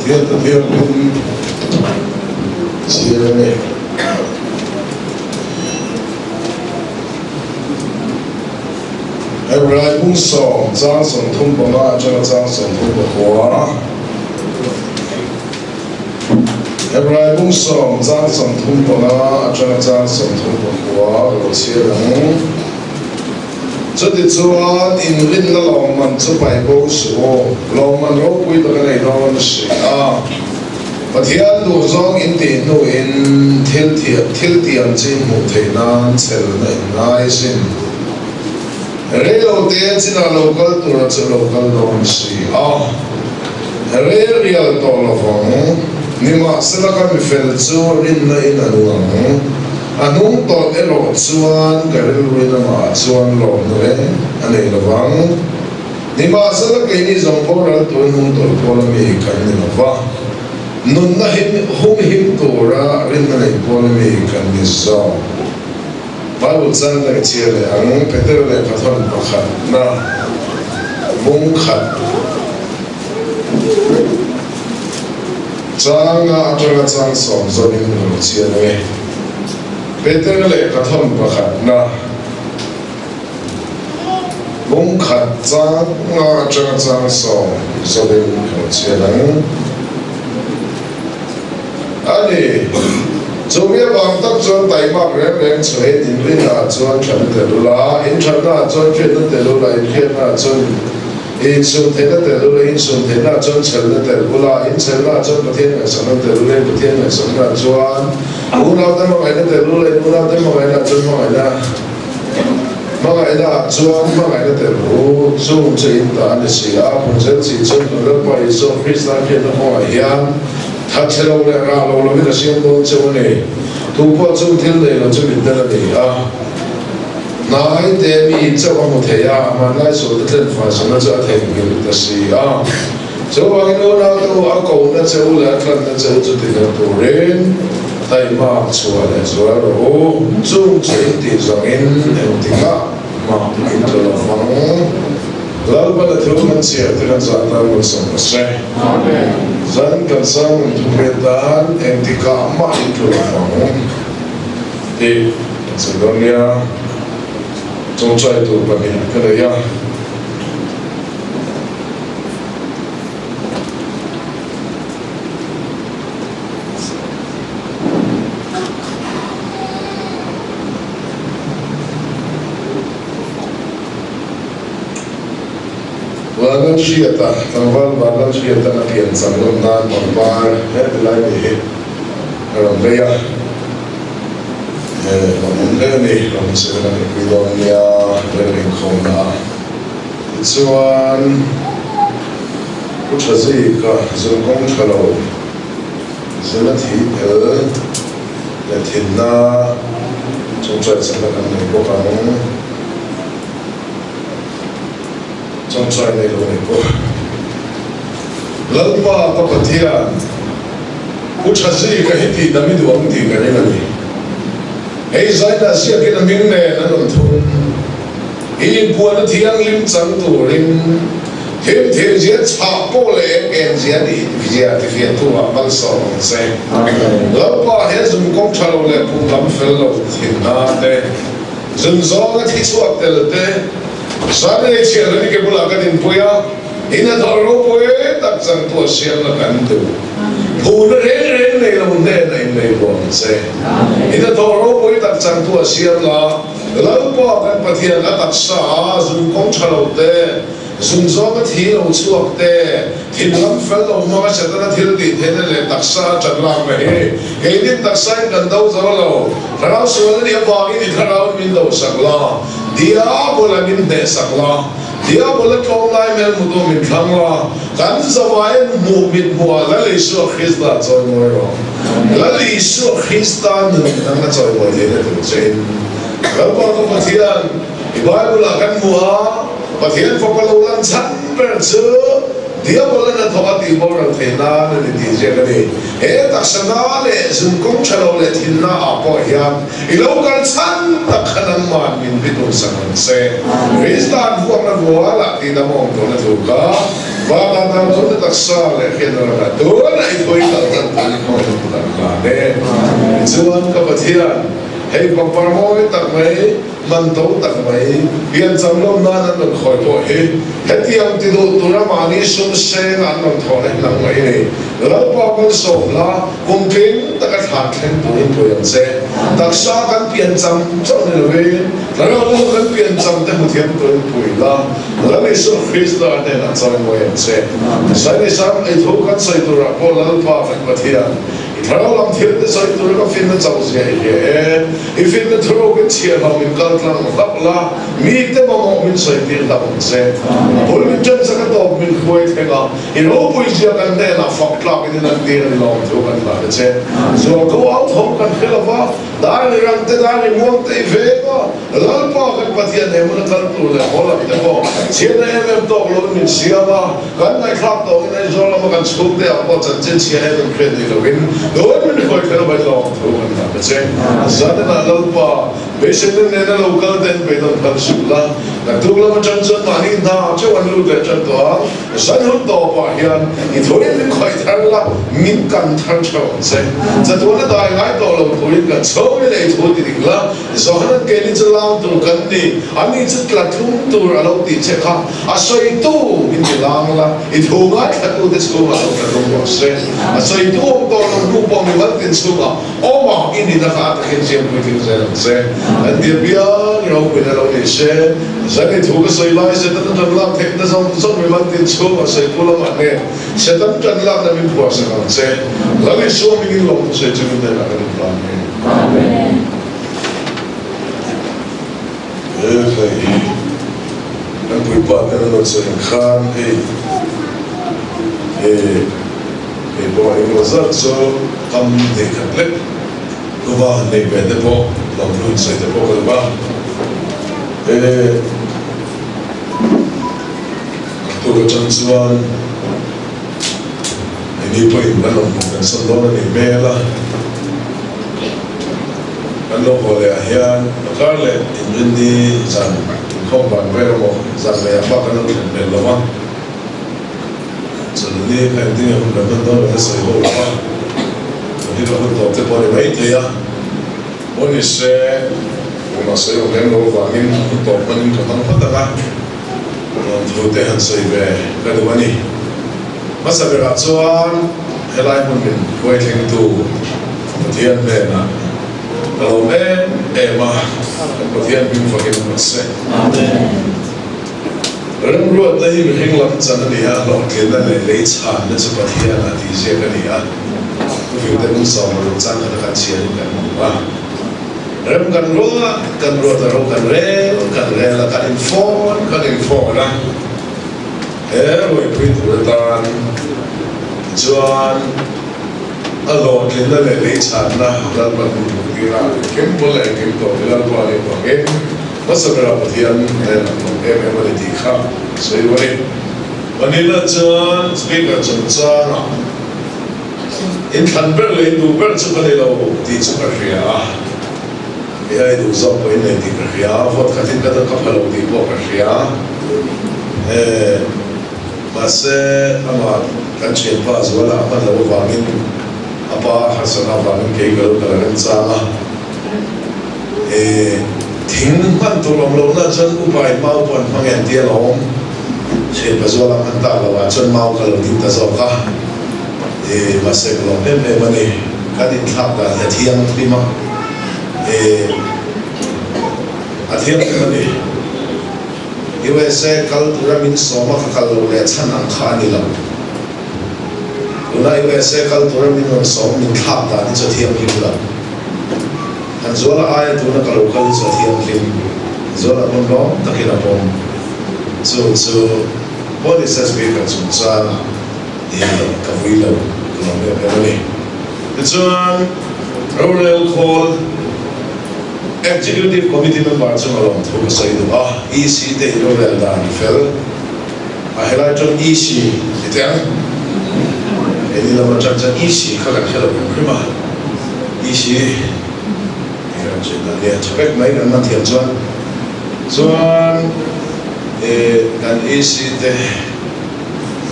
Pathian thu thianghlim chhiar a ni. Hebrai bung sawm chang 35 atanga chang 39. Hebrai bung sawm chang 35 atanga chang 39 ka lo chhiar ang. Chutichuan inrinna lawmman chu paih bo suh u, lawmman ropui tak a nei dawn a si a. Pathian duhzawng in tih hnuin thil thil tiam chi hmuh theih nan chelna in ngai sin. Rei lo te chinah lo kal tura chu lo kal dawn si a, rei rial tawh lovang. Nimahsela ka mifel chu rinna in a nung ang. A hnung tawlh erawh chuan ka rilruin amah chuan lawmna reng a nei lovang. Nimahsela keini zawng boral tur hnung tawlh pawl ami kan ni lova, nunna him hum him tura rinna nei pawl ami kan ni zawk. Bible chang ka chhiar leh ang, Peter lehkhathawn pakhatna bung khat changa atanga chang sawm zawhin ka lo chhiar ang e. Peter lehkhathawn pakhatna bung khat changa atanga chang sawm zawhin ka lo chhiar ang. A ni, chumi avang tak chuan taimak reng reng chhuahin inrinnaah chuan thatna tel ula, inthatnaah chuan hriatna tel ula, inhriatnaah chuan insumtheihna tel ula, insumtheihnaah chuan chhelna tel ula, inchhelnaah chuan Pathian ngaihsakna tel ula, in Pathian ngaihsaknaah chuan unaute hmangaihna tel ula, in unaute hmangaihnaah chuan hmangaihna hmangaihnaah chuan hmangaihna tel u, chung chu in ta a ni si a, phunzel chi chuan kan Lalpa Isua Krista hriatna kawngah hian That chhe lo leh rah lo lovin a siam dawn cheu a ni. Tu pawh chung thil nei lo chu mitdel a ni a. Hnai te mi chauh a hmu thei a, hmanlai sual te thlen fai sawmna chu a theihnghilh ta si a. Chuvangin unau te u, a kohna che u leh a tlanna che u chu ti hlauh turin taihmak chhuah leh zual rawh u. Chung chu in tih zawngin engtikah mah in tlu lo vang. Lalpan a thil kan chhiar te kan zah tan rawn sawm ta se. Zan kan sang in thu phet tan engtikah mah in tlu lo vang tih kan sawi dawn nia. Chawngchai tur pahnih ka nei a. Vanlalhriata, tlangval Vanlalhriatan a pian cham lawm nan pangpar he ti lai ni hi a rawn lei a, he rawn awm hle a ni, rawn chhe kan inpui dawn nia rel inkhawmna ah. Tichuan Pu Thazika zun kawng tha lo, zun a thih tel leh thinna chawngchai chakna kan nei bawk ang. Chawngchai nei lo nei pawh. Lalpa ka Pathian, Pu Thazika hi tih dam i duh ang tih ka ring a ni. Hei zaina ziakin a hming nen an rawn thun. I inpuanna thianghlim chang turin thim thim zia chhah pawh leh eng eng zia nih zia tifiahtu ah malsawm ang che. Lalpa he zun kawng tha lo leh pum lam fel lo thinna te, zun zawnga thi chhuak tel te, Sunday chhiar leh ke bulah kan inpui a, in a thawh ropui tak changtu a siamna kan duh. Phuna reng reng nei lo hnenah innei buang che. In a thawh ropui tak changtu a siam la, Lalpa kan Pathian a taksa a zun kawng tha lo te, zun zawnga thi lo chhuak te, thin lam fel lo hmanga Setana thil tih theihna leh taksa a ṭan lakna hi keinin taksain kan do zo lo. Thlarau sual a nih avangin i thlarauin min do sak la, Diabola min hneh sak la, Diabola tlawm lai hmel hmutu min thlang la, kan zavai en hmuh mit hmuhah Lal Isua Krista chawimawi rawh. Lal Isua Krista nun dang a chawimawi theihna tur chein Lalpa ka Pathian, i Bible-ah kan hmu a, Pathian fapa lo lan chhan ber chu Diabola hnathawk a tih boral theih nan a ni tih ziak a ni. He taksa na leh zun kawng tha lo leh thinna ah pawh hian i lo kal chhan tak kha nangman min bitum sak ang che. Krista'n vuakna rualah tih dam a awm tawhna thu kha. Vana dan lo na taksa leh hian a rawn a, tunah i thawi kal tan turin hmawlh kan hlan e. Tichuan ka Pathian, hei pangpar mawi tak mai, man to tak mai, piancham lawm nan an rawn khawi pawh hi hetiang ti duh tura mahni sum seng an rawn thawh leh hnang mai ni. Lalpa malsawm la, kum tling taka thlan thleng turin pui ang che. Taksa kan piancham chauh ni lovin, thlarau lama kan piancham te hmu thiam turin pui la. Lal Isua Krista hnenah chawimawi ang che. Saini Sam ei thu kan sawi turah pawh Lalpa kan Pathian, i thlarau lam thil te sawi tura ka finna chauh zia i hria e. I finna thuruk in chhiahhlawh min kal tlang hlauh la, mite mamawh min sawi tir hlauh ang che. A bul min ṭan chak a tawp min hruai thleng a, i ropui zia kan hnenah fak tlak in i lantir a ni lawm thu kan hlan a che. Zualko au thawm kan hre lo va, dar i rang te dar i muang te i veng a, Lalpa kan Pathian he hmun a kal tur leh haw lam te pawh chhiatna em em tawk loin min siam a, kan ngaihthlak tawhin Aizawl lama kan chhungte ah pawh chanchin chhia em em hriat nei loin dawn min hruai kher mai lawng thu kan hlan ta che. Zanina Lalpa beiseina nena lo kal ten beidawn phal suh la, naktuk lam atang chuan mahni hna theuh an lut leh tan tawh ang, zan hun tawpah hian i thuin min khawih thar la, min kan thar theuh ang che. Chatuana dai ngai tawh lo turin kan chhungin ei thu ti dik la, Johanan keini chu lang tur kan ni, ani chu tla tlum tur a lo tih che kha, a sawitu min ti lang la, i thu ngaithlatute chhungah lo tla tlum rawh se. A sawitu awm tawh lo hnu pawh mi maltin chhungah awm a, i nihna kha a takin siampui thil zel ang che. Kan ti apiang i ropuina lo ni se, zan i thu ka sawi lai Satan a tan lak theihna zawng zawng mi maltin chhungah sawitu lamah nen Satan tan lakna min phuahsak ang che. Lal Isua mingin lawmthu sawi chungin hnenah kan inhlan nge. Amen. He hei kan puipa ten an rawn sawi ang khan hei he hei pawh engemaw zat chu kam nei khat lek lova han nei ve te pawh lawmthu in sawi te pawh ka duh a. He tur atang chuan Eni pawhin kan rawn hmuh kan sawn dawn a nih hmel a, kan lo haw leh ah hian a kar leh inrinni zan inkhawm van vel emaw zan leh ah bak kan lo thlen hmel lo va, chulni kha engtin nge hun kan hman dawn kan la sawi ho lo va, chulni ka hun tawp te pawh a ni maithei a, aw ni se tumah sawi awm lem lo avangin hun tawp hmanin ka hmang phawt ang a, rawn thu te han sawi ve ka duh a ni. Hmasa berah chuan helai hmun min hruai thlengtu Pathian hnenah ka lawm em em a, kan Pathian hming fakin rawh se. Remruatna hi mihring lam chan a ni a, hlawhtlinna leh lei chhanna chu Pathianah tih ziak a ni a, Thufingte hmun 60 chang khat a kan chhiarin kan hmu a. Rem kan ruat kan ruat a, ro kan rel kan rel a, kan infawn kan infawn a. He ruaipui tur atan chuan a hlawhtlinna leh leichhanna Lalpa hmuh tirah engkim bul leh engkim tawp hi Lalpa nih vangin hmasa berah Pathian nen an awm em em a ni tih kha sawi a ni. Manila chuan Speaker chungchangah inthlan ber leh induh ber chu ka ni lo tih chu ka hria a, mi ai duh zawk pawhin nei tih ka hria a, vote khatin ka ka pha lo tih pawh ka hria a, eh mahse amah kan thianpa Zuala a hman loh avangin a pa a harsatna avangin kei ka lo kal a remchang a, eh thing hman tur awm lohna chuan upa in mau pawh an hmang e an ti alawm, thianpa Zuala hman tak lovah chuan mau ka lo ding ta zawk a, eh mahse ka lawm em em a ni, kan inthlak dan hi a thianghlim a. Eh, a thianghlim a ni. USA kal tura min sawm a ka kal lo leh chhan ang kha a ni lo. Tuna USA kal tura min rawn sawm min thlak dan hi chu a thianghlim lo. Han Zuala aia tuna ka lo kal hi chu a thianghlim. Zuala pawn lawm takin a pawm. Chu chu Police Speaker chungchangah eh ka vui lo, ka lawm em em a ni. Tichuan, rorel khawl Executive Committee member chunga lawmthu ka sawi duh a, EC te hi rorel dan fel a helai chuan EC ti teh ang, heni lam atang chuan EC kha kan hre lo hrim hrim a, EC ti kan hriat dan nia tha vek mai kan man thiam chuan, chuan kan EC te.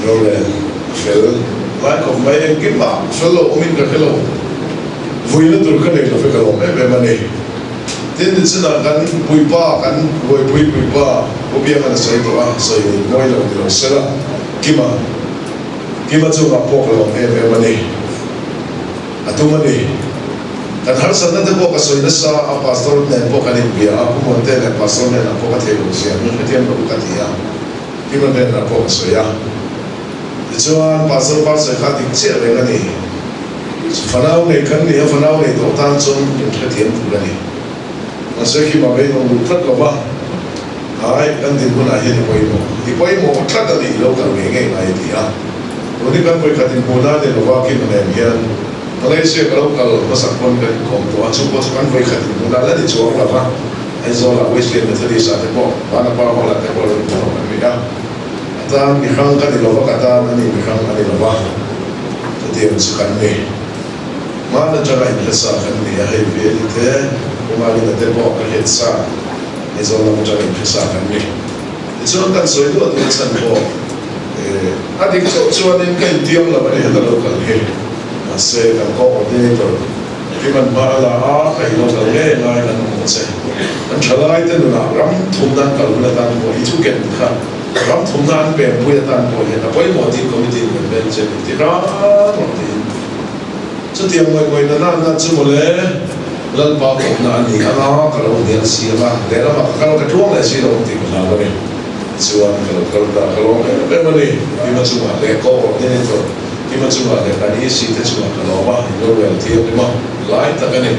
Rorel a fel lai khawp mai, engkim ah fel lo awmin ka hre lo, vuina tur ka nei lo ve ka lawm em em a ni. Tin, nichinah kan puipa, kan buaipui puipa Pu Biangan a sawi tawh a, sawi mawi lo ni lo sela, Kima, Kima chungah pawh ka lawm em em a ni. A tum a ni. Kan harsatna te pawh ka sawi nasa a, Pastor nen pawh kan inbia a, Pu Muante leh Pastor hnenah pawh ka thei lo zia, min hrethiam lo ka ti a, Kima hnenah pawh ka sawi a. Tichuan, Pastor pa sawi kha dik chiah reng a ni. Fanau nei kan ni a, fanau nei tawh tan chuan min hrethiam tur a ni. Mahse khi mah beidawng duh tlat lo va, hai kan dinhmunah hian i pawimawh, i pawimawh tlat a nih lo kal ngei ngei ngai a ti a. Tun hi kan vawikhat inhmuhna a ni lo va, khi nen hian Malaysia ka lo kal hmasak pawn kan inkawm tawh a, chu pawh chu kan vawikhat inhmuhna la ni chuang lo va, Aizawlah Wesley Methodist ah te pawh Vanapa Hall ah te pawh lo inhmu kan ni a. A tan mi hrang ka ni lo va, ka tan a ni mi hrang a ni lo va, chutiang chu kan ni. Hmaan atanga inhretsa kan ni a, hei Veli te, Pu Malina te pawh ka hretsa, Aizawl lam atanga inhretsa kan ni. Tichuan kan sawi duah duah chhan pawh a dik chauh chuanin ka intiam lo a ni heta lo kal hi. Mahse kan coordinator Kiman hma a la a, ka i lo kal ngei ngai kan hmu che. Kan thalaite nunah ram thumna an kal hun atan pawh i thu ken kha Ram thumna an pengpui atan pawh hian a pawimawh tih committee in kan bel che min ti ran rawh tiin chutiang ngawi ngawi na na chu mawle Lalpa kawmna a ni anga ka lo hnial si anga lehlamah ka kal ka tluang leh si lo ang tih ka hlau a ni. Tichuan ka lo kal ta ka lawm em em a ni. Kima chungah leh coordinator Kima chungah leh kan EC te chungah ka lawm a, in lo rel thianghlim a lai tak a ni.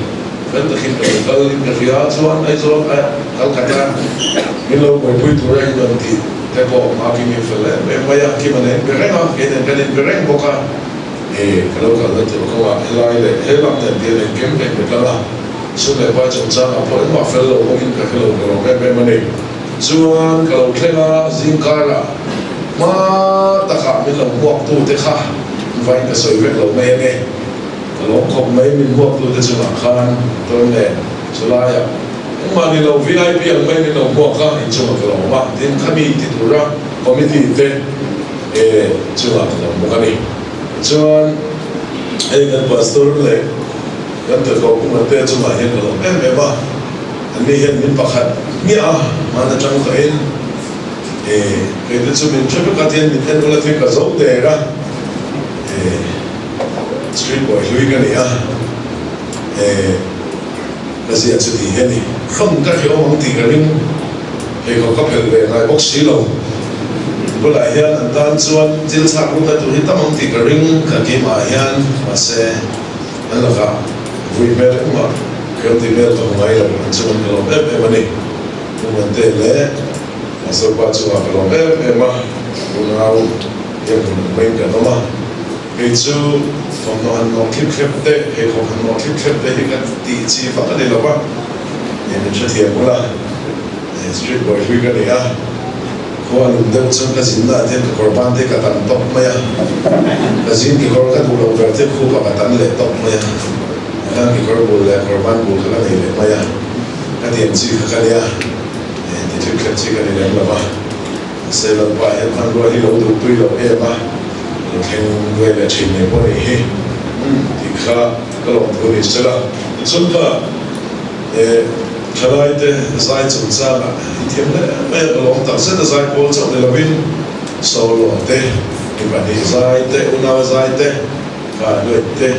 Fel takin ka lo kal in ka hria chuan Aizawl a kal khat a, min lo buaipui tur a in rawn tih te pawh hma kim in fel em em mai a, Kima nen be reng a, kei nen kan in be reng bawk a, e ka lo kalna tur kawngah helai leh he lam nen tian engkim ka in be tlang a, sum leh vai chungchangah pawh engmah fel lo bawkin ka hre lo ka lawm em em a ni. Chuan ka lo thleng a, zingkarah hma takah min lo hmuaktu te kha vain ka sawi vek lo mai ange. Ka lawm khawp mai min hmuaktute chungah khan tawn nen chulaiah engmah ni lo vip ang mai min lo hmuak a inchungah ka lawm a tin khami ti tura committee te e chungah ka lawm bawk a ni. Chuan hei kan pastor leh kan tirhkoh Pu Mate chungah hian ka lawm em em a, anni hian min pakhat hmiah a hman atang tawhin e kei te chu min hre vek a tihian min enkawl a thil ka zo der a e. Street boy hlui ka ni a, e ka zia chu ti hian i hlawm ka hre awm ang tih ka ring, pheikhawk ka phelh ve ngai bawk si lo. Bulah hian an tan chuan thil chhak lut na tur hi tam ang tih ka ring ka keimah ah hian, mahse an lakah vui hmel engmah hreu tih vel ka hmu ngai lo, an chuan ka lawm em em a ni. Pu Muante leh Pastor pa chungah ka lawm em em a, unau hian hmun hmeiin kan awm a. Kei chu thawmhnaw han nawh thlip thlep te, pheikhawk han nawh thlip thlep te hi ka tih chi vak a ni lo va, ih min hrethiam ula, ih street boy hlui ka ni a, khua lum deuh chuan ka zinna ah hian ka kawr ban te ka tan tawp mai a, ka zin kekawr ka duh loh ber te khup ah ka tan leh tawp mai a, tikhan kekawr bul leh kawr ban bul kha ka nei leh mai a, ka tiang chi kha ka nia, ih ti thlip thlep chi ka ni lem lo va. Mahse Lalpa hian hmanrua hi lo duhtui lo em a, lo thleng ve leh thin ngei pawh nih hi tih kha ka lawmthu ni se la. Tichuan kha e thalaite zai chungchangah i thiam hle mai a, ka lawm tak zet a, zai pawl chauh ni lovin solo te, mi pahnih zai te, unau zai te, kha duet te,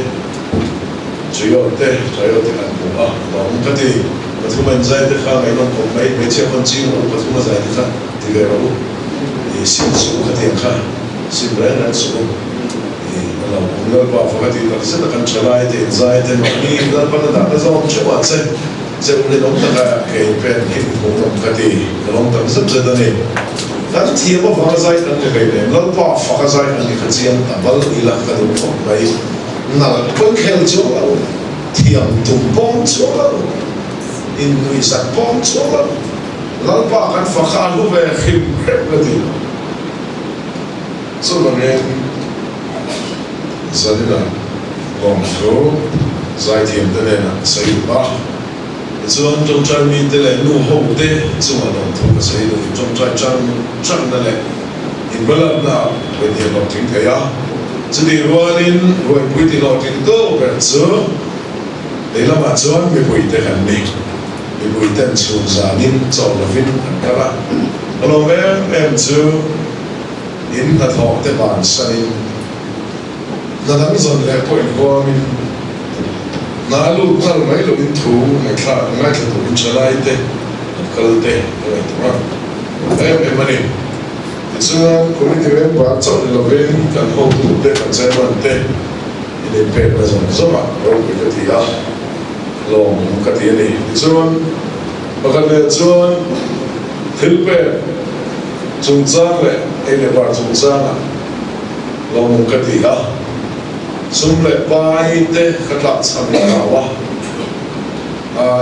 trio te, trio te kan hmu a, lawm ka ti. Pathuma inzai te kha ngaihnawm khawp mai, hmeichhia pawn ching rawh u pathuma zai te kha. Ti ve rawh u, i sim suh u khatiang kha, sim reng reng suh u, i a lo awm Lalpa faka tih tak zet a kan tha lai te inzai te mahni Lalpan a dah na zawng theuh ah che che u rinawm taka ke in pen hi hmuhnawm ka ti, ka lawm tak zet zet a ni. Kan thiam avanga zai kan ni hlei nem, Lalpa faka zai kan ni kha chiang ta bal ila ka duh khawp mai, nalh pawn khel chuang lo, thiam tum pawm chuang lo, innuihzat pawm chuang lo. Lalpa kan fak a hlu ve hrim hrim ka ti. Chuvangin Zanina lawmthu zaithiam te hnenah ka sawi duh a, tichuan tawngtai mite leh nu ho te chungah lawmthu ka sawi duh. Tawngtai chang changna leh Inhmalakna ruai ti hlawhtling thei a, chutih rualin ruaipui ti hlawhtling tawk ber chu lei lamah chuan mipuite kan ni. Mipuiten chhun zanin chaw lovin an kal a, a lawm em em chu in hnathawh te bansanin hna dang zawn leh pawh inhuamin hna a lut nghal mai loin thu ngaihthlak ngaithla turin thalaite an kal te a ngaihtuah a em em a ni. Tichuan, committee member chauh ni lovin kan hotute, kan chairman te in inpekna zawng zawngah ropui ka ti a, lawmawm ka ti a ni. Tichuan, pakhat leh chuan thil pek chungchang leh ei leh bar chungchangah lawmawm ka ti a, sum leh pai te ka tlakchham in hlau a.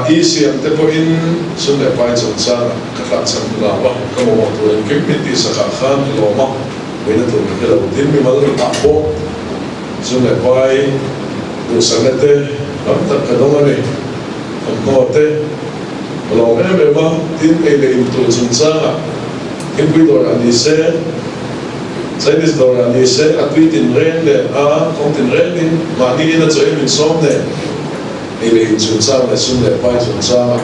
I siam te pawhin sum leh pai chungchangah ka tlakchham hna a, ka mamawh tur engkim min tihsakah khan ka lawm a, vawiina tur ka hre lo. Tin, mimal ah pawh sum leh pai duhsakna te tam tak ka dawng a ni. Thawmhnaw te ka lawm em em a, tin ei leh in tur chungchangah thingpui dawrah ni se, Chinese dawrah ni se, a tui tinreng leh a kawng tinrengin mahni in a chaw em insawm nen. Ei leh in chungchang leh sum leh pai chungchanga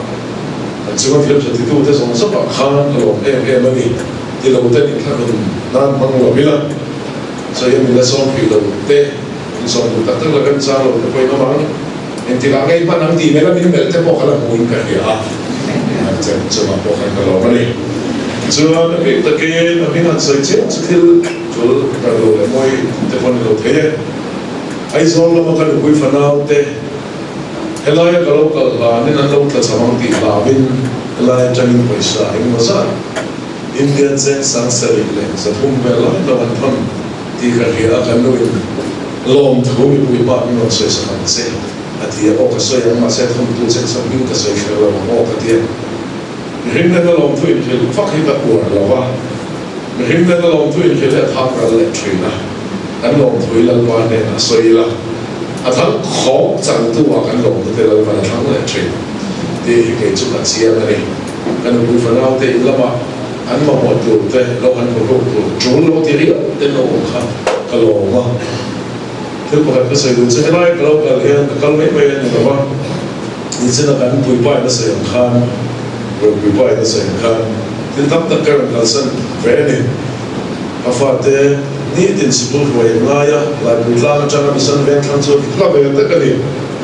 an chunga thil tha titute zawng zawngah khan ka lawm em em a ni ti lo ten inthlahrun nan hmang lo ila sawi a min la sawm hrih lo te, in sawm duh tak tak la remchang lo te pawhin awm ang. Engtikah ngei hman ang tih mela min melh te pawh ka la hmuin ka hria a, an chem chungah pawh khan ka lawm a ni. Chuan a bik takin a hming han sawi chiah chu thil tul ka duh leh mawi te pawh a ni lo thei e. Aizawl lama ka nupui fanau te helaia ka lo kal hlanin an lo tla cham ang tih hlauin helai atangin pawisa engemaw zat Indian cheng sang sarih leh 300 vel lai lo an thawn tih ka hria a, kan nuin lawmthu mipui hmaah min rawn sawi sak ang che a ti a, aw ka sawi ang mahse thawntu cheng sang hming ka sawi kher lo ang aw ka ti a, mihring nena lawmthu inhrilh vak hi ka uar lo va, mihring nena lawmthu inhrilh hi a thak ral leh thin a. Kan lawmthui Lalpa hnenah sawi ila, a thang khawk changtu ah kan lawmna te Lalpan a thlang leh thin tih hi kei chu ka chiang a ni. Ka nupui fanau te in lamah an mamawh tur te lo han hmu hluk tur tul lo ti riau te lo awm kha ka lawm a. Thil pakhat ka sawi duh chu helai ka lo kal hian ka kal mai mai a ni lo va, nichina kan puipa in a sawi ang khan, rawn puipa in a sawi ang khan thil tam tak ka rawn kalsan ve a ni. Ka fate nitin sikul hruai an ngai a, Laipui tlang atanga Mission veng thlang chu hla ve tak a ni.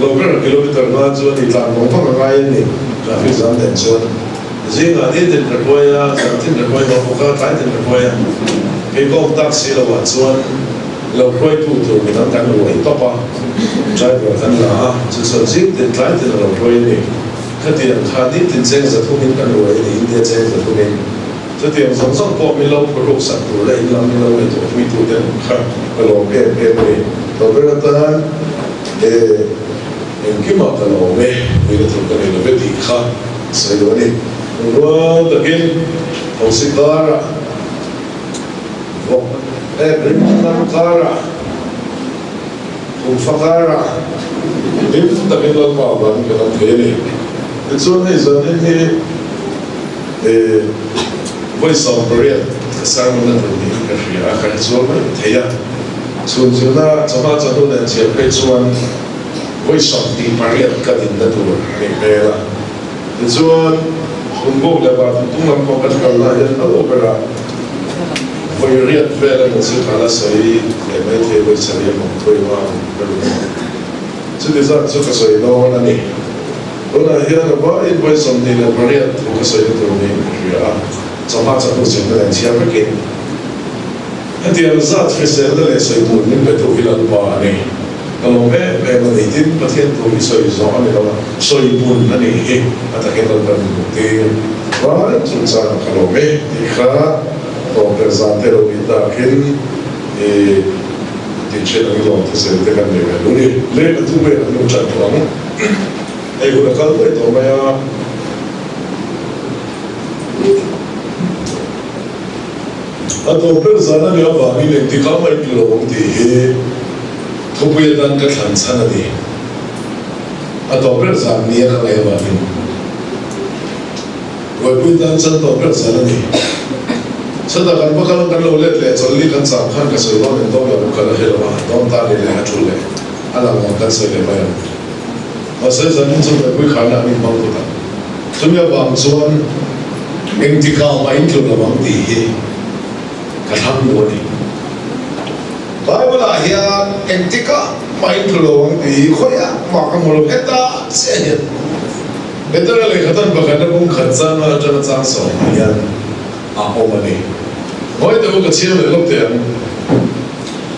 Lo ber kilometer nga chu a ni tlang vang vang a ngai a ni, traffic zam nen chuan. Zingah nitin ka hruai a, zan tin ka hruai bawk bawk a, tlai tin ka hruai a. Kei ka awm tak si loah chuan lo hruaitu tur midang kan ruai tawp a, driver kan la a, chu chuan zing tin tlai tin a lo hruai a ni. Khatiang kha nitin cheng zathumin kan ruai a ni, India cheng zathumin. Chutiang zawng zawng pawh min lo phuruk sak tur leh in lam min lo ngaihtuah pui tu te kha ka lawm em em a ni. Tawlhber atan e engkimah ka lawm e, puina tur ka nei lo ve tih kha a sawi duh a ni. Rual takin Thosi karah vawk ek rim lam karah Khumfa karah hlim takin Lalpa avangin ka dam thei a ni. Tichuan hei zanin hi. Vawi 18 ka sermon na tur niin ka hria a, ka hre zual mai thei a. Chhun zirna chawhma chawhnu nen chhiar phei chuan vawi 28 ka dinna tur a nih hmel a. Tichuan, Phunbuk leh Varthingtung lam pawh kan kal lai hian a lo berah vawi riat vel emaw chu ka la sawi leh mai thei, vawi sarih emaw thawi hma ang ka ring a. Chuti zat chu ka sawi dawn a ni. Tunah hian a vaiin vawi 28 thu ka sawina tur niin ka hria a, chawhma chawhnu zirna nen chhiar vekin hetiang zat hriselna leh sawi tur min pe tu hi Lalpa a ni. Ka lawm em em a ni. Tin, Pathian thu hi sawi zawh a ni lo a, sawi bun a nih hi a takin Lalpa min hmuh tir. Vai chungchangah ka lawm e tih kha tawngter zan te lo nih takin i tihchhiat angin lawm thusel te kan nei ve lu ni. Lehkha thu vel an lo chan tawh ang. Hei hun a kal daih tawh mai a. A tawp ber zan a nih avangin engtikah mah in lo awm tih hi thupui atan ka thlan chhan a ni. A tawp ber zan nia ka ngaih avangin Buaipui tan chuan tawp ber zan a ni. Chutah kan va kal kan lo let leh chawlh kan cham khan ka sawi dawn em dawn lo ka la hre lo a, dawn ta ni leh a thu leh a lang ang kan sawi leh mai ang. Mahse zanin chu mipui kharna an inhmang phawt ang. Chumi avang chuan engtikah mah in tlu lo ang tih hi ka thlang duh a ni. Bible ah hian engtikah mah in tlu lo ang tih hi khawiah mah ka hmu lo heta chiah hian Petera lehkha tan pakhatna kawng khat changa atanga chang sawmah hian a awm a ni. Ngawi teh u, ka chhiar leh lawk teh ang.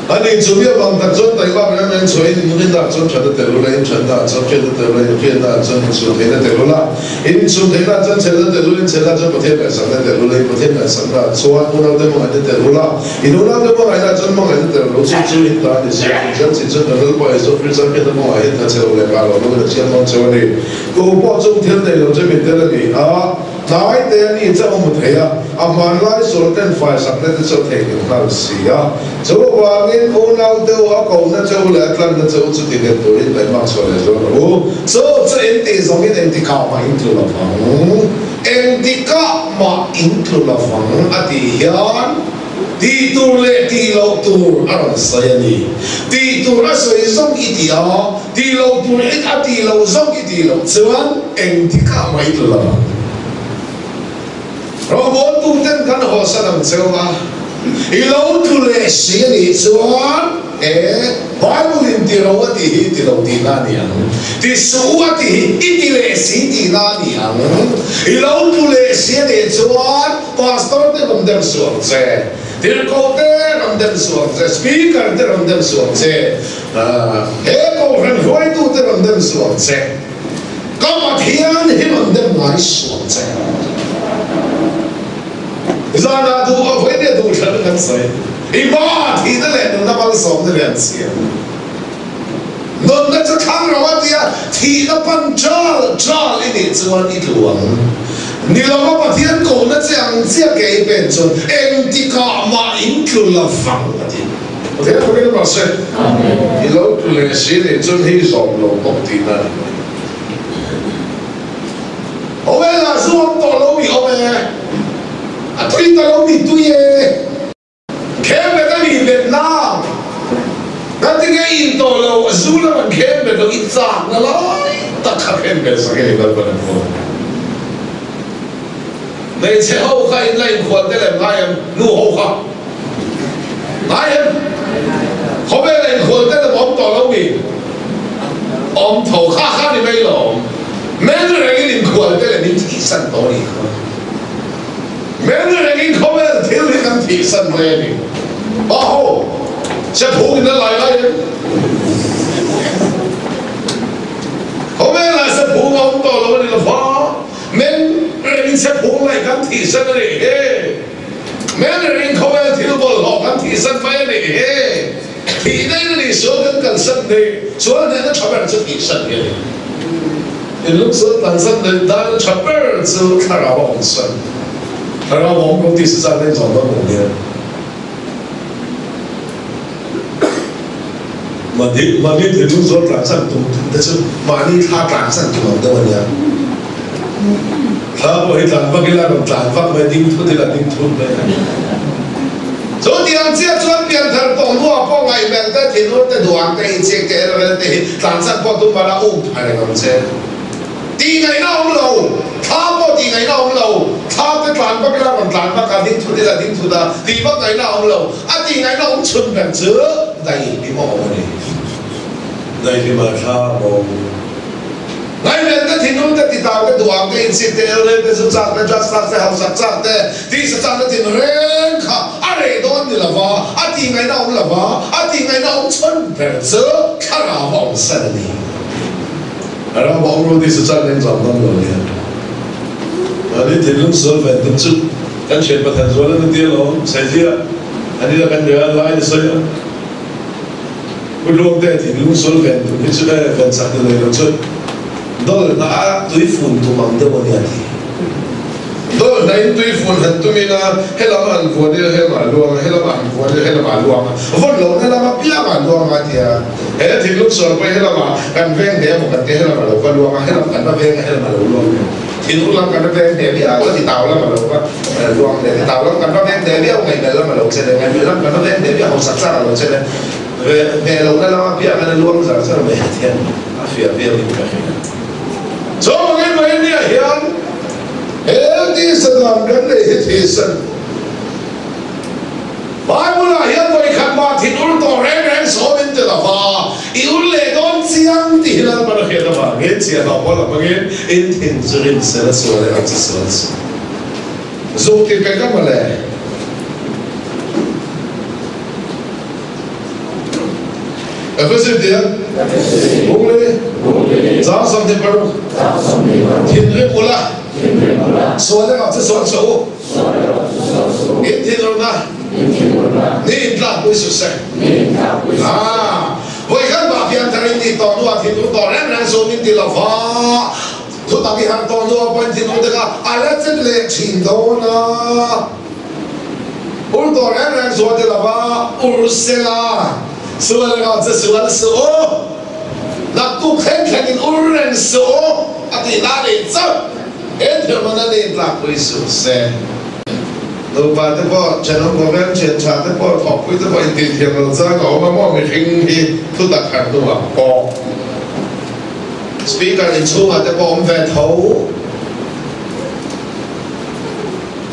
Ani chu mi avang tak chuan taihmak reng reng chhuahin in rinna chuan thatna tel ula, in thatna ah chuan hriatna tel ula, in hriatna ah chuan inchhun theihna tel ula, in inchhun theihna ah chuan chhelna tel ula, in chhelna ah chuan Pathian ngaihsakna tel ula, in Pathian ngaihsakna ah chuan unaute hmangaihna tel ula, in unaute hmangaihna ah chuan hmangaihna tel rawh. Chu chu in ta a ni si a, chu zel chin chuan kan Lalpa Isua Krista hriatna kawngah hian tha chhe lo leh kah lo lovin a siam dawn cheu a ni. Tu pawh chung thil nei lo chu min tel a ni a. Tlai te a ni chauh a hmu thei a, a hmanlai sual ten faisakna te chu a theihnghilh nghal si a. Chu avangin unau deuh a kohna che u leh a tlanna che u chu ti nghet turin taihmak chhuah leh zual rawh u. Chu chu in tih zawngin engtikah mah in tlu lovang, engtikah mah in tlu lovang a tih hian tih tur leh tih loh tur a rawn sawi a ni. Tih tur a sawi zawng i ti a, Tih loh tur in a tih loh zawk i tih loh chuan engtikah mah i tlu lo ang. Rawngbawltu ten kan hawsan ang cheu a, i lo tlu leh si a nih chuan e Bible in ti ro a tih hi i ti lo tihna a ni ang, ti suh u a tih hi i ti leh si tihna a ni ang. I lo tlu leh si a nih chuan Pastor te rawn dem suh ang che, Tirhkoh te rawn dem suh ang che, Speaker te rawn dem suh ang che. He Kohhran hruaitute rawn dem suh ang che. Ka Pathian hi rawn dem ngai suh ang che. Zanah duh a vawi nia duh thlan kan sawi. I pa thihna leh nunna malsawmna leh an siam. Nunna chu thlang ro a tia thihna pan chal chal i nih chuan i tlu ang. Ni lova Pathian kohna che ang chiah ke i pen chuan engtikah mah in tlu lovang a ti. Pathian fakin rawh se. I lo tlu leh si nih chuan hi zawm lo bawk tihna a ni mai. Awela zu awm tawh lo mi awm e, a tui ta lo mi tui e. Khem bet a nih bet nang, ngatinge in tawh lo, a zu lam an khem bet lo, i chakna lai tak kha khem bet sak e Lalpan an hawn. Hmeichhe ho kha in la inkhual te lem ngai em? Nu ho kha ngai em? Khawvel a inkhual te lem awm tawh lo mi? Awm tho kha kha ni mai lo. Men rengin inkhual te lem in thihsan tawh a nih kha. Men rengin khawvel thil hi kan thihsan mai a ni. Pa ho, se phung in a lai lai em? Khawvelah se phung a awm tawh lo a ni lo fa. Men reng che phung laih kan thihsan a nih hi. Men reng khawvel thil bawlhhlawh kan thihsan mai a nih hi. Thih daih a nih sual kan kalsan daih, sual hnehna tha ber chu thihsan hi a ni. Inlung sual tlansan daih dan tha ber chu thlarau a awm san. Thlarau a awm lo tih si zat in zawm dawn lo nia. Mahni mahni thinlung zual tlansan tum tum te chu mahni thla tlansan tum ang deuh a nia. Thla pawh hi tlan vak ila rawn tlan vak mai, ding thut ila ding thut mai a ni. Chu tiang chiah chuan pianthar tawh hnuah pawh ngaihmelh te, thinur te, duang te, inchik te, elrel te hi tlansan pawh tum bala um pha reng ang che. Tih ngaihna awm lo, thla pawh tih ngaihna awm lo, thla te tlan vak ila rawn tlan vak a, ding thut ila ding thut a, tih vak ngaihna awm lo, a tih ngaihna awm chhun ber chu daihlim a awm a ni. Daihlim ah thla a bo. Ngaihven te, thinlung te, titau te, duham te, insit te, elrel te, zu chak te, drugs lak te, hausak chak te, tisa chak te tin reng kha a reh dawn ni lova, a tih ngaihna awm lova, a tih ngaihna awm chhun ber chu thlarau a awm san a ni. Ram a awm lo tih chu chan eng zam dam lo nia. Mahni thinlung sual ven tum chu kan thian Pathan zual an tia lawm, Saizia an ila kan bia lai ni sawi a. Pu Luang te thinlung sual ven tum hi chu e ven chak ni nei lo chu dawlh hna a tui fun tum ang deuh a nia ti. Dawlh hna in tui fun han tum ila helam ah han vuan ila helam ah a luang a, helam ah han vuan ila helam ah a luang a, vawn lohna lama piang ah a luang a tia. He thinlung sual pawh hi helamah kan veng hle emaw kan ti a, helamah lo va luang a, helam kan va veng a, helamah lo luang ve. Thinur lam kan va veng hneh viau a, titau lam a lo va luang leh, titau lam kan va veng hneh viau, ngaihmelh lam a lo che leh, ngaihmelh lam kan va veng hneh viau, hausak chak a lo che leh, hneh lohna lama piah khan a luang zar zar mai a tiang a fiah viauin ka hria. Chuvangin Mahenia hian he tisa dan kan nei hi thisen Bible-ah hian vawikhat mah thin ur tawh reng reng sawm in ti lo va, i ur leh dawn chiang tih hi Lalpan a hriat avangin chhiahhlawh pawl a hmangin in thin chu rin sel a sual erawh chu sual suh. Zuk ti pe ka mawle. Efesi tia Bungli Chang 26 Thinrim ula Sual erawh chu sual suh u. In thinurna ni in tlakpui suh se. Aa, vawikhat mah pianthar in tih tawh hnuah thinur tawh reng reng suh min ti lo va, thutak i harh tawh hnuah pawh in thinur te kha a la chet leh thin dawn a. Ur tawh reng reng suh a ti lo va, ur sela, sual erawh chu sual suh u, naktuk thleng thlengin ur reng suh u a tih na nih chauh. He thilhmun a nih tlakpui suh se. Nupa te pawh, thenawm khawvel thian tha te pawh, thawkpui te pawh intihthiam lo chang a awm a maw mihring hi thutak har hnuah pawh Speaker inchhungah te pawh awm ve tho.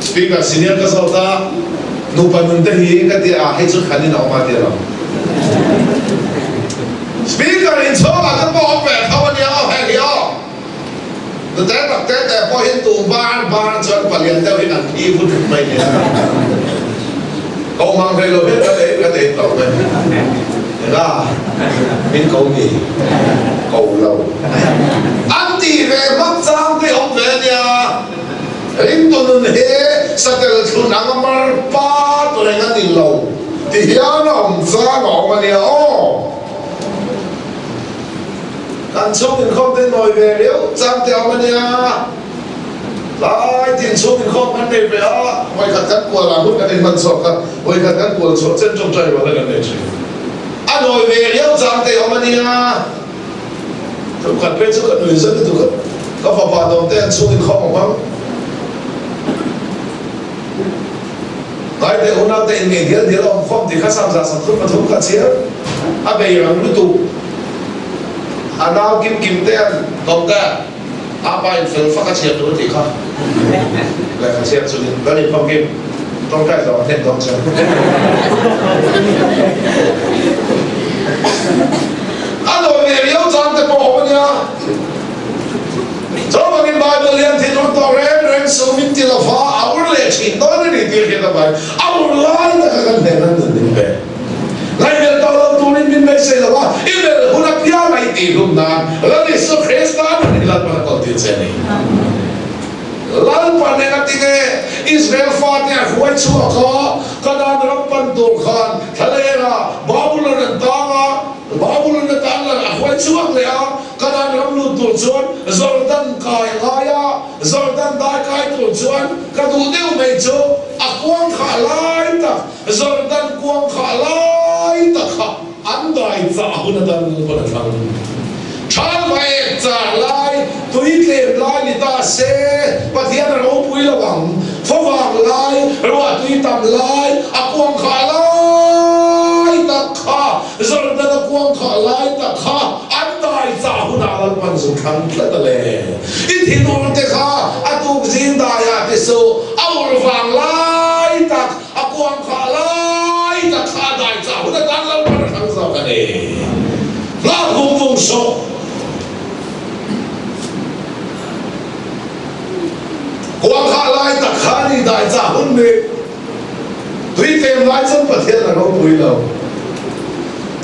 Speaker senior ka zawt a, nupa nun te hi ka ti a, hei chu khan in a awm a ti lo. Speaker inchhungah te pawh awm ve tho a nia aw heng hi aw. Nute tak te te pawhin tum bar bar chuan palian deuh in an thi vut mai nia. Ko mang hlei lo hian ka ei ka ei tawh mai. Enga min ko mi ko lo. An ti ve hmak chang te awm ve nia. Ringtu nun hi satel thlun ang a mar pa reng a ni lo ti hian a awm chang a awm a nia aw. Kan chhung inkhawm te nawi ve riau chang te awm a nia. Tlai tin chhung inkhawm kan nei ve a, vawikhat kan kual ah hun kan inhman chhuak a, vawikhat kan kual chhuah chen tawngtai rual a kan nei thin. A nawi ve riau chang te awm a nia. Tumkhat phei chu ka nui zet lutuk a, ka fapa dawm te an chhung inkhawm a hmang. Tlai teh unau te inngei dial dial a awm khawm tih kha 133 kha chhiar a bei rang lutuk. A nau kim kim te an tawm te a pa in fel fak a chhiar tur a tih kha lehkha chhiar chungin kan inkhawm kim tawngtai zawh a hnem dawn che. A nawi ve riau chang te pawh a awm a nia. Chuvangin Bible hian thinur tawh reng reng suh min ti lova a ur leh thin dawn a ni tih hriat avangin a ur lai taka kan hnena nun min pe. Ngaihmelh tawh lo turin min beisei lo a, i melh hun apiang a i tihhlum nan Lal Isu Krista nun hi Lalpan a kawltir che a ni. Lalpan eng a ti nge? Israel fate a hruai chhuak a, Kanaan ram pan tur khan thlalera Babulon an tang a, Babulon atan lan a hruai chhuak leh a, Kanaan ram lut tur chuan Jordan kai a ngai a, Jordan dai kai tur chuan ka duh deuh mai chu a kuang khah lai tak Jordan kuang khah lai tak kha an dai chah hun atan pawn a thlang. Thal va ek char lai, tui tlem lai ni ta se, Pathian a ropui lo ang. Favang lai, ruah tui tam lai, a kuang khah lai tak kha, Jordan a kuang khah lai tak kha an dai chah hunah Lalpan zu thlang tlat a le. I thinur te kha a tuk zing daiah ti suh, a ur vang lai tak, A kuang khah lai tak kha a dai chah hun atan Lalpan a thlang zawk a ni. Nghak vung vung suh. Kuang khah lai tak kha a ni dai chah hun ni. Tui tlem lai chuan Pathian a ropui lo.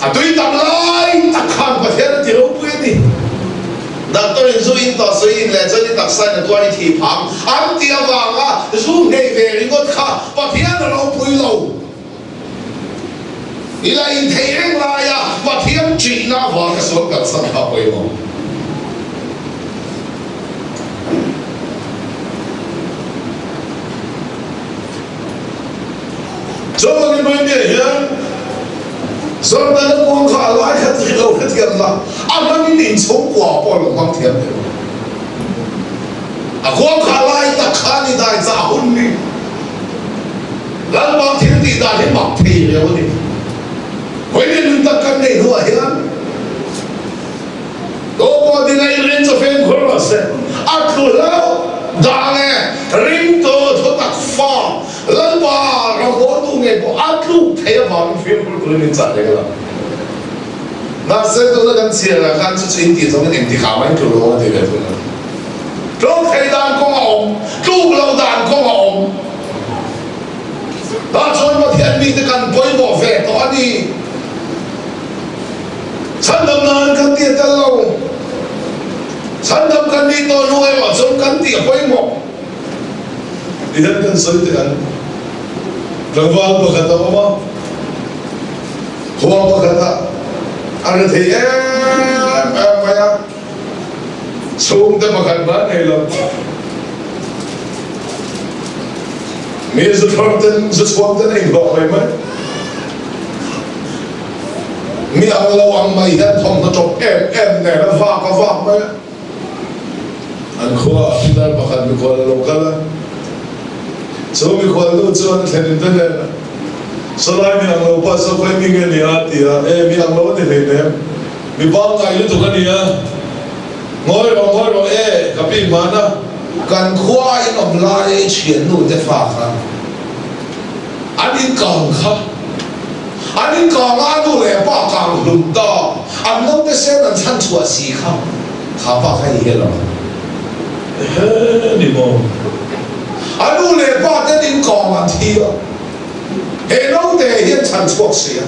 A tui tam lai tak khan Pathian a ti ropui a ni. Doctor in zu in tawh sawi in leh chuan i taksa in a tuar i thih phang an tih avanga zu nghei ve ringawt kha Pathian a ropui lo. I la in theih reng laia Pathian ṭihna avanga sual kalsan kha a pawimawh. Chuvangin Maimia hian Jordan a kuang kha a lai khat rih lo hre thiam la, a hmangin inchhungkua pawh a lo hmang thiam thei lo. A kuang kha lai tak kha ni dai chah hun ni. Lalpa thil tih dan hi mak thei reuh a ni. Vawiin nun tak kan neih hnuah hian Tawpa ding a inrin chu fimkhur rawh se. A tlu hlauh dah nge ring tawh thu tak fa Lalpa rawngbawltu ngei pawh a tluk thei avangin fimkhur turin min chah reng lo. Mahse tuna kan chhiarah khan chu chu intih zawngin engtikah mah in tlu lo a ti ve thung a. Tluk thei dan kawng a awm, tluk lo dan kawng a awm. Tah chuan Pathian mite kan pawimawh ve tawh a ni. Chhandam nan kan ti a tel lo. Chhandam kan nih tawh hnu erawh chuan kan tih a pawimawh. Tihian kan sawi teh ang. Tlangval pakhat a awm a, khua pakhatah a ri thei em em mai a, chhungte pakhat mah nei lo. Mi zu thlawr ten, zu chhuak ten a inhlawh mai mai. Mi ang lo ang mai hian thawmhnaw tawp em em nen a vak a vak mai a. An khua ah pitar pakhat mikhual a lo kal a. Chu mikhual nu chuan a thlen in te nen a, Sawlai mi ang lo pa saw khawi mi nge ni a? a ti a. E, mi ang lo a ni hleinem. Mi pangngai lutuk a ni a. Ngawi rawh, ngawi rawh e, ka pi hman a. Kan khua in awm lai a i thiannu te fa kha an inkang kha. An inkang a, a nu leh a pa kang hlum ta. An naute sen an chhan chhuah si kha, kha pa kha i hel ang. Ehe ni maw? A nu leh pa ten inkang an thi a, he naute hian chhan chhuak si a.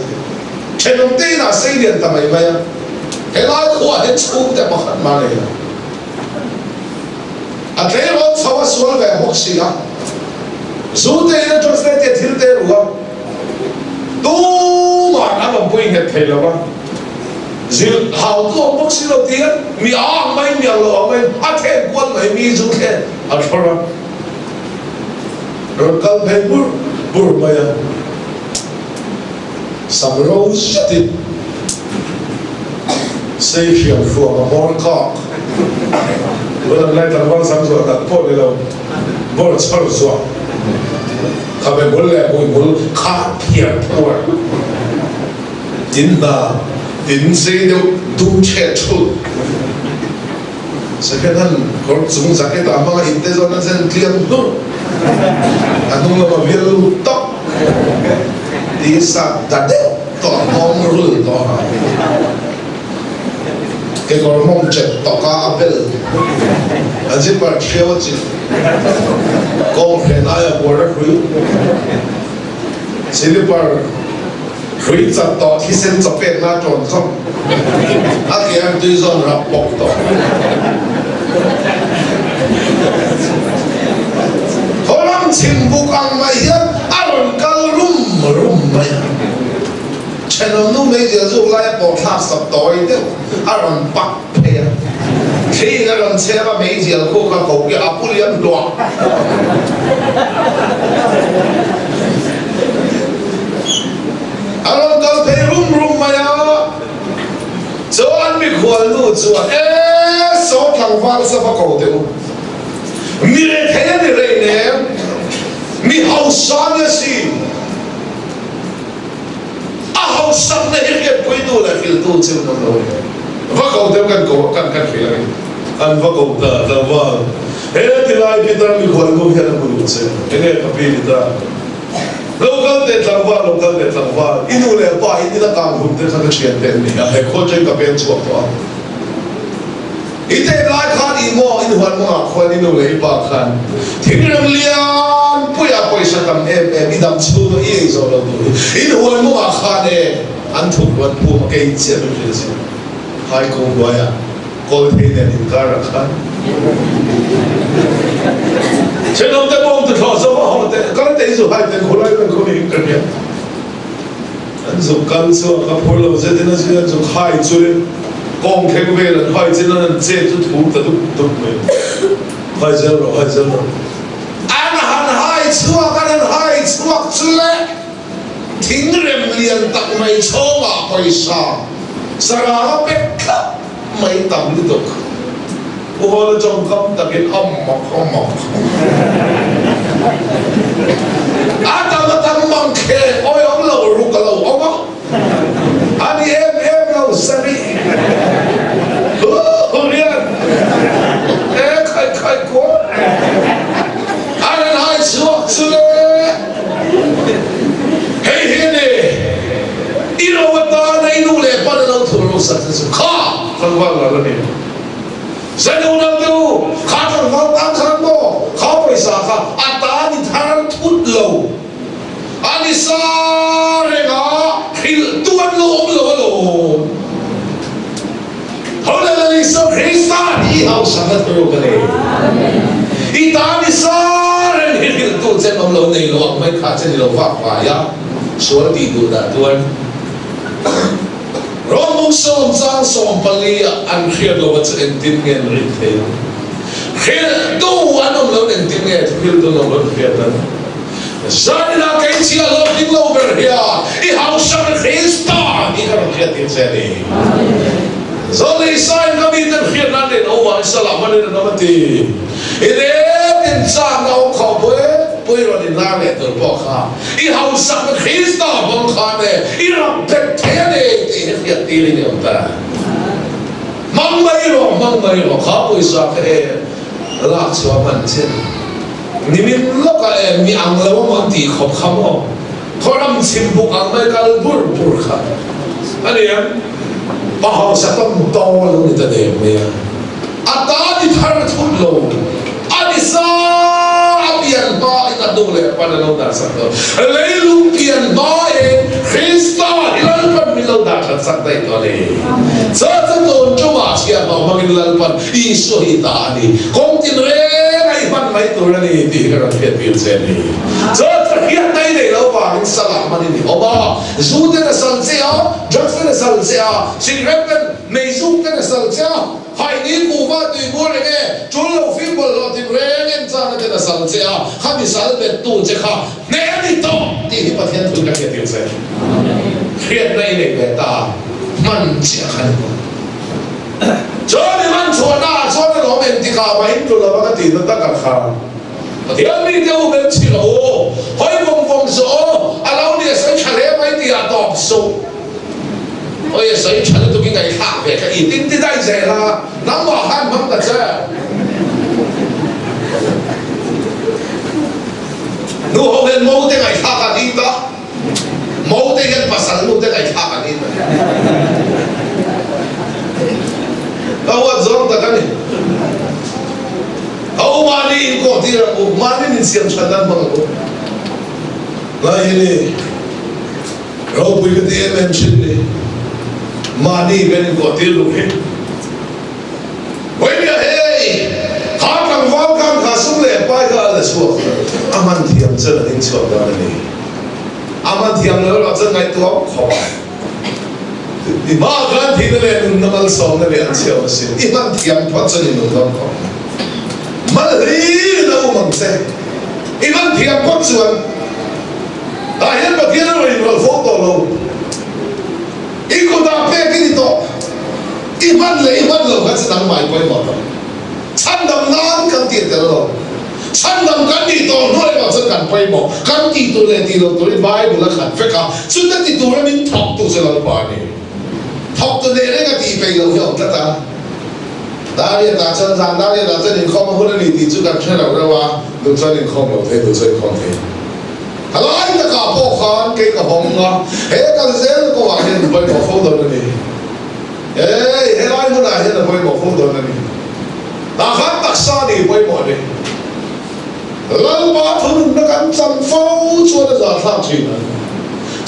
Thenawm te inah sei lian ta mai mai a, helai khuaah hian chhungte pakhat mah nei lo. A tleirawl chho a sual ve bawk si a, zu te in a translate te thil te ru a, tuman an awmpui nghet thei lo a, zilh hau tu awm bawk si lo ti a, mi a ang mai, mi ang lo ang mai, a thlen kual mai, mi zu thlen a thlawr a, rawn kal phei bur bur mai a, sam ro zetin sei hriam hruam a hmawr kak tun an lai tlangval sam zuah tak pawh ni lo bawr chhawr zuah khabe bul leh hmui bul khah phiar phuar tin hna tin sei deuh dum chhe thut second hand kawr chung jacket ah hmanga inte zawn a zen tliang hnurh a hnung lama vial lut tawp ti sak ta deuh tawh a nghawng rul tawh a kekawr mawng chet tawka a bel a zipper ṭhiau a chilh kawng hren aia buar a hrui slipper Hrui chat tawh thisen chaw pek na ṭawn chawp a ke an tui zawn rap bawk tawh. Kawlam chhim buk ang mai hian a rawn kal rum rum mai a. Ṭhenawm nu meizial zuk laia pawh thlak sak tawi deuh a rawn pak phei a. Thliin a rawn chhem a meizial khu kha ko ki a pu liam hluah. A rawn kal phei rum rum mai a, chuan mikhual nu chuan, E, saw tlangval sa va ko teh u, mi rethei a ni rei nem, mi hausa a ni asin, a hausakna hi hriatpuitu leh hrilhtu chu an awm lo a ni. Va ko teh u kan ko kan kan hrilh a ni. An va ko ta tlangval, he tilai Peter mikhual nu hian a hmu duh che, enge ka pi ni ta? Lo kal teh tlangval, lo kal teh tlangval, i nu leh pa in ila kang hun te kha ka thian te an ni a, he khaw atangin ka peng chhuak tawh a. I tet lai khan i maw in huan mawngah khuan i nu leh i pa khan thingrem lian puia pawisa tam em em i dam chhung a i ei zawh lo tur hi in huan mawngah khan e an thuk ruan phum a kei chiah min hrilh zir hai kawng hnuaiah Kawl thei nen inkar ah khan Thenawm te bawng tu thlawh zawk a haw te kal te i zu hai te khulai kan khum in ka hria an zuk kal chuan ka phur lo zet in a zui an zuk hai chu le kawng thleng vel an hai chin an an che chu thum ta dup dup mai hai zel rawh hai zel rawh an han hai chhuak an han hai chhuak chu le thingrem lian tak mai chhawngah pawisa sarang a pek thlap mai tam lutuk. Pu Hawla tawngkam takin a mak a mak. A tam a tam mang khe awi awm lo ruk a lo awm a, a ni em em lo sari. Rian e khai khai kual a rawn hai chhuak chu le. Hei hi a ni, i ro atana i nu leh pan a lo thur lo sak te chu kha tlangval ral a ni. Zanu lo te u, kha tlangval tan khan maw kha pawisa kha a ta ni thar thut lo a ni sa reng a, hrilh tu an lo awm lo alawm. Ho le Lal Isua Krista hi i hausak na thuruk a ni. I ta ni sa reng hi hrilh tu che an awm lo nei lo ang mai kha che ni lo vak vai a, sual tih duh dah tuan. Rawngmung sawmchang 14 ah an hriat lo a chu engtin nge an rin thei ang? Hrilhtu an awm lo engtin nge thuhriltu an awm lo an hriat ang? Zaninah kei chiah lo ding lo ber hian i hausak Krista hi ka rawn hriat tir che a ni. Zawlei sain ka miten hriat nan nen awm ah i salah hman in an awm a ti. I rem in chak na awm khawh pui pui rawn in lar leh tur pawh kha I hausak Krista hmang khan e i rak bet thei a ni tih hi hriat tir in i awm ta. Hmang mai rawh, hmang mai rawh, kha pawisa kha e lak chhuah hman chin. Nimin lawkah e mi ang lo amaw an tih khawp kha maw? Khawram chhim buk ang mai kal bur bur kha a ni em? Pa hausa tam to lo ni ta deng mai a. A ta ni thar thut lo, a ni sa a pian hma in a hnu leh pan a lo dah sak tawh. Leilung pian hma in Krista hi Lalpan min lo dah that sak daih tawh a ni. Chu chu tun tumah chhiahhlawh hmangin Lalpan Isua hi ta a ni. Kawng tin reng a i hman mai tur a ni tih hi ka rawn hriat tir che a ni. Chu chu hriat mai nei lo vangin salah hman in i awm a, zu ten a sal che a, drugs ten a sal che a, cigarette ten, meizuk ten a sal che a, Haini kuhva tui bur eng e, tul lo fim bawlhhlawh tin reng en chana ten a sal che a, kha mi sal bet tu che kha hneh a ni tawh tih hi Pathian thu ka hriat tir che. Hriatna i nei ve ta, hman chiah kha ni tawh. Chuan i hman chhuahna ah chuan a lawm engtikah mah in tlu lo a ka tih na tak ah khan Pathian mi te u ben chhi lo u, hawi vawng vawng suh u, a lo ni a sawi tha hle mai tih ah tawp suh. Oi a sawi tha lutuk i ngaihthlak ve kha i tin ti daih zel a, nangmah khan hmang ta che. Nu ho hian mo te ngaihthlak an it a, mo te hian pasal nu te ngaihthlak an it a. Ka huat zawng tak a ni. Ho mahni inkawh tir ang u, mahni min siam than nan hmang ang u. Lai hi ni. Ropui ka ti em em thin ni. Mahni kan inkuah tir luh hi. Vawinia hei, kha tlangval khan kha sum leh pai kha a la chhuak a hman thiam chuan a ding chhuak dawn a ni. A hman thiam lo erawh chuan ngaihtuah khawp a. I hma khan thihna leh nunna malsawmna leh an chhiau asin. I hman thiam phawt chuan i nun dawn khawp. Mal hlir in a um ang che. I hman thiam phawt chuan. Tah hian Pathian a rawn inrawlh fo tawh lo. I kutah pek i ni tawh. I hman leh i hman lo kha chu nangmah i pawimawh tawh. Chhandam nan kan tih tel lo. Chhandam kan nih tawh hnuai erawh chuan kan pawimawh. Kan tih tur leh tih loh turin Bible a khat vek a, chute ti tura min thawk tu chu Lalpa a ni. Thawk tu nei reng a tih peih loh hi a awm tlat a. Dariat ah chuan zan Dariat ah chuan inkhawm a hun a ni tih chu kan hre lo reuh a, duh chuan inkhawm lo thei, duh chuan inkhawm thei. A lai takah pawh khan kei ka hawng a, he kal zel kawngah hian a pawimawh fo dawn a ni. Hei, helai hmunah hian a pawimawh fo dawn a ni. Tah khan taksa nih pawimawh a ni. Lalpa thununna kan chang fo chuan a zahthlak thin a.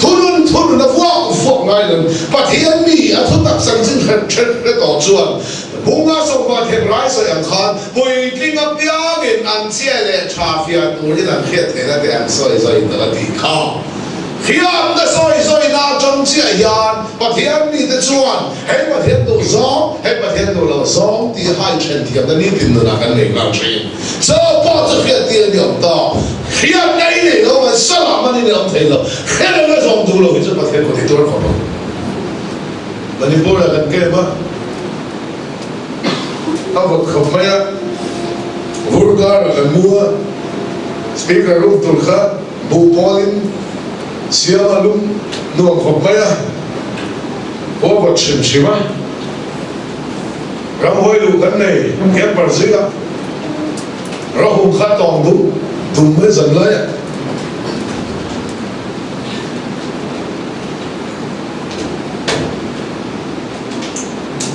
Thunun thunun a vuak vuak ngai lo. Pathian mi a thutak chanchin hret hret hre tawh chuan Bunga sawmpa thep rai sawi ang khan puitling apiangin an chhia leh tha fiah turin an hriat theihna te an sawi zawi tak a tih kha. Hriatna sawi zawina atang chiah hian Pathian mite chuan hei Pathian duh zawng, hei Pathian duh loh zawng tih hai then thiamna nitin nunah kan nei nghal thin. Chaw pawh chu hriat tir a ni awm tawk. Hriatna i nei lo man salah man i nei awm thei lo. Hriatna zawm duh lo hi chu Pathian kut i tuar khawp ang. Manipur ah kan kem a. a vawt khawp mai a, vur karah kan mu a, speaker room tur kha buh pawlin siam a lum nuam khawp mai a, khua vawt hrim hrim a, ramhuai luh kan nei camper zingah rahum kha tawng dum dum mai zan lai a.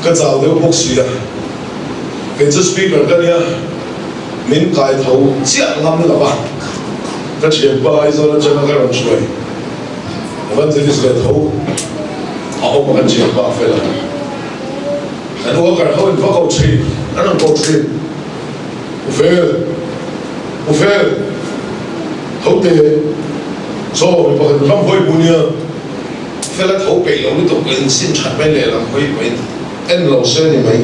Ka chau deuh bawk si a, kei chu speaker ka nia, min kai tho chiah ngam lo a, ka thianpa Aizawl atanga ka rawn hruai Evangelist ve tho a awm a kan thianpa a fel a, kan worker ho in va ko thin, an rawn ko thin, U Fel, U Fel, tho teh, chaw mi pakhat ram hawi bu nia. Fela tho peih lo lutuk in sin that mai lehlam hawi pawhin en lo se ni mai.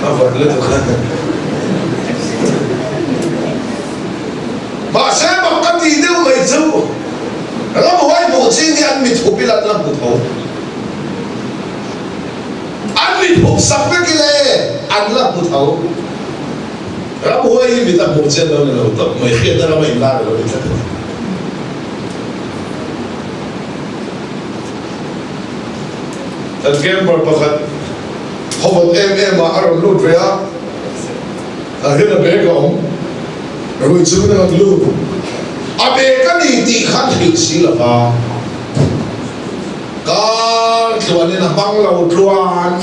A vat lutuk a. Mahse mak ka tih deuh mai chu ramhuai hmuh ching hi an mithup ila an la hmu tho. An mithup sak vek ila e an la hmu tho. Ramhuai hi mit a hmuh chian lo ni lo tawp mai, hriatna rama inlar a lo ni tlat a ni. Kan camper pakhat khawvawt em em ah a rawn lut ve a, tah hian a bag a awm, rui chungin a rawn lut. A bag a ni tih khan hrilh si lo va. Kar tluanin a hmang lo tluan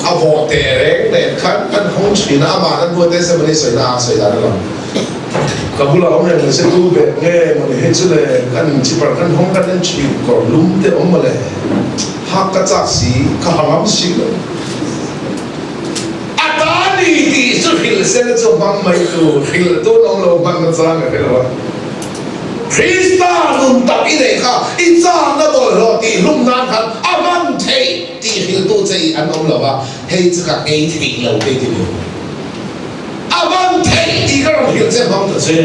a vawh teh reng nen khan kan hawng thin a, amah kan hmuh te semawni sawina a sawi dan a lang. Ka bulah awm reng se tu bek nge mawni hei chu le kan chipar kan hawng kan en thin kawr lum te awm mawle hak ka chak si ka hangam si lo. A ta ni tih chu hrilh sela chu hmang mai tur hrilh tun awm lo hman na chang a hre lo a. Krista nun tak i neih kha i châkna bawlhhlawh tih hlum nan khan a hman theih tih hrilhtu che i an awm lo va, hei chu ka ei theih lo te ti ni. A hman theih tih ka rawn hrilh che hmang ta che.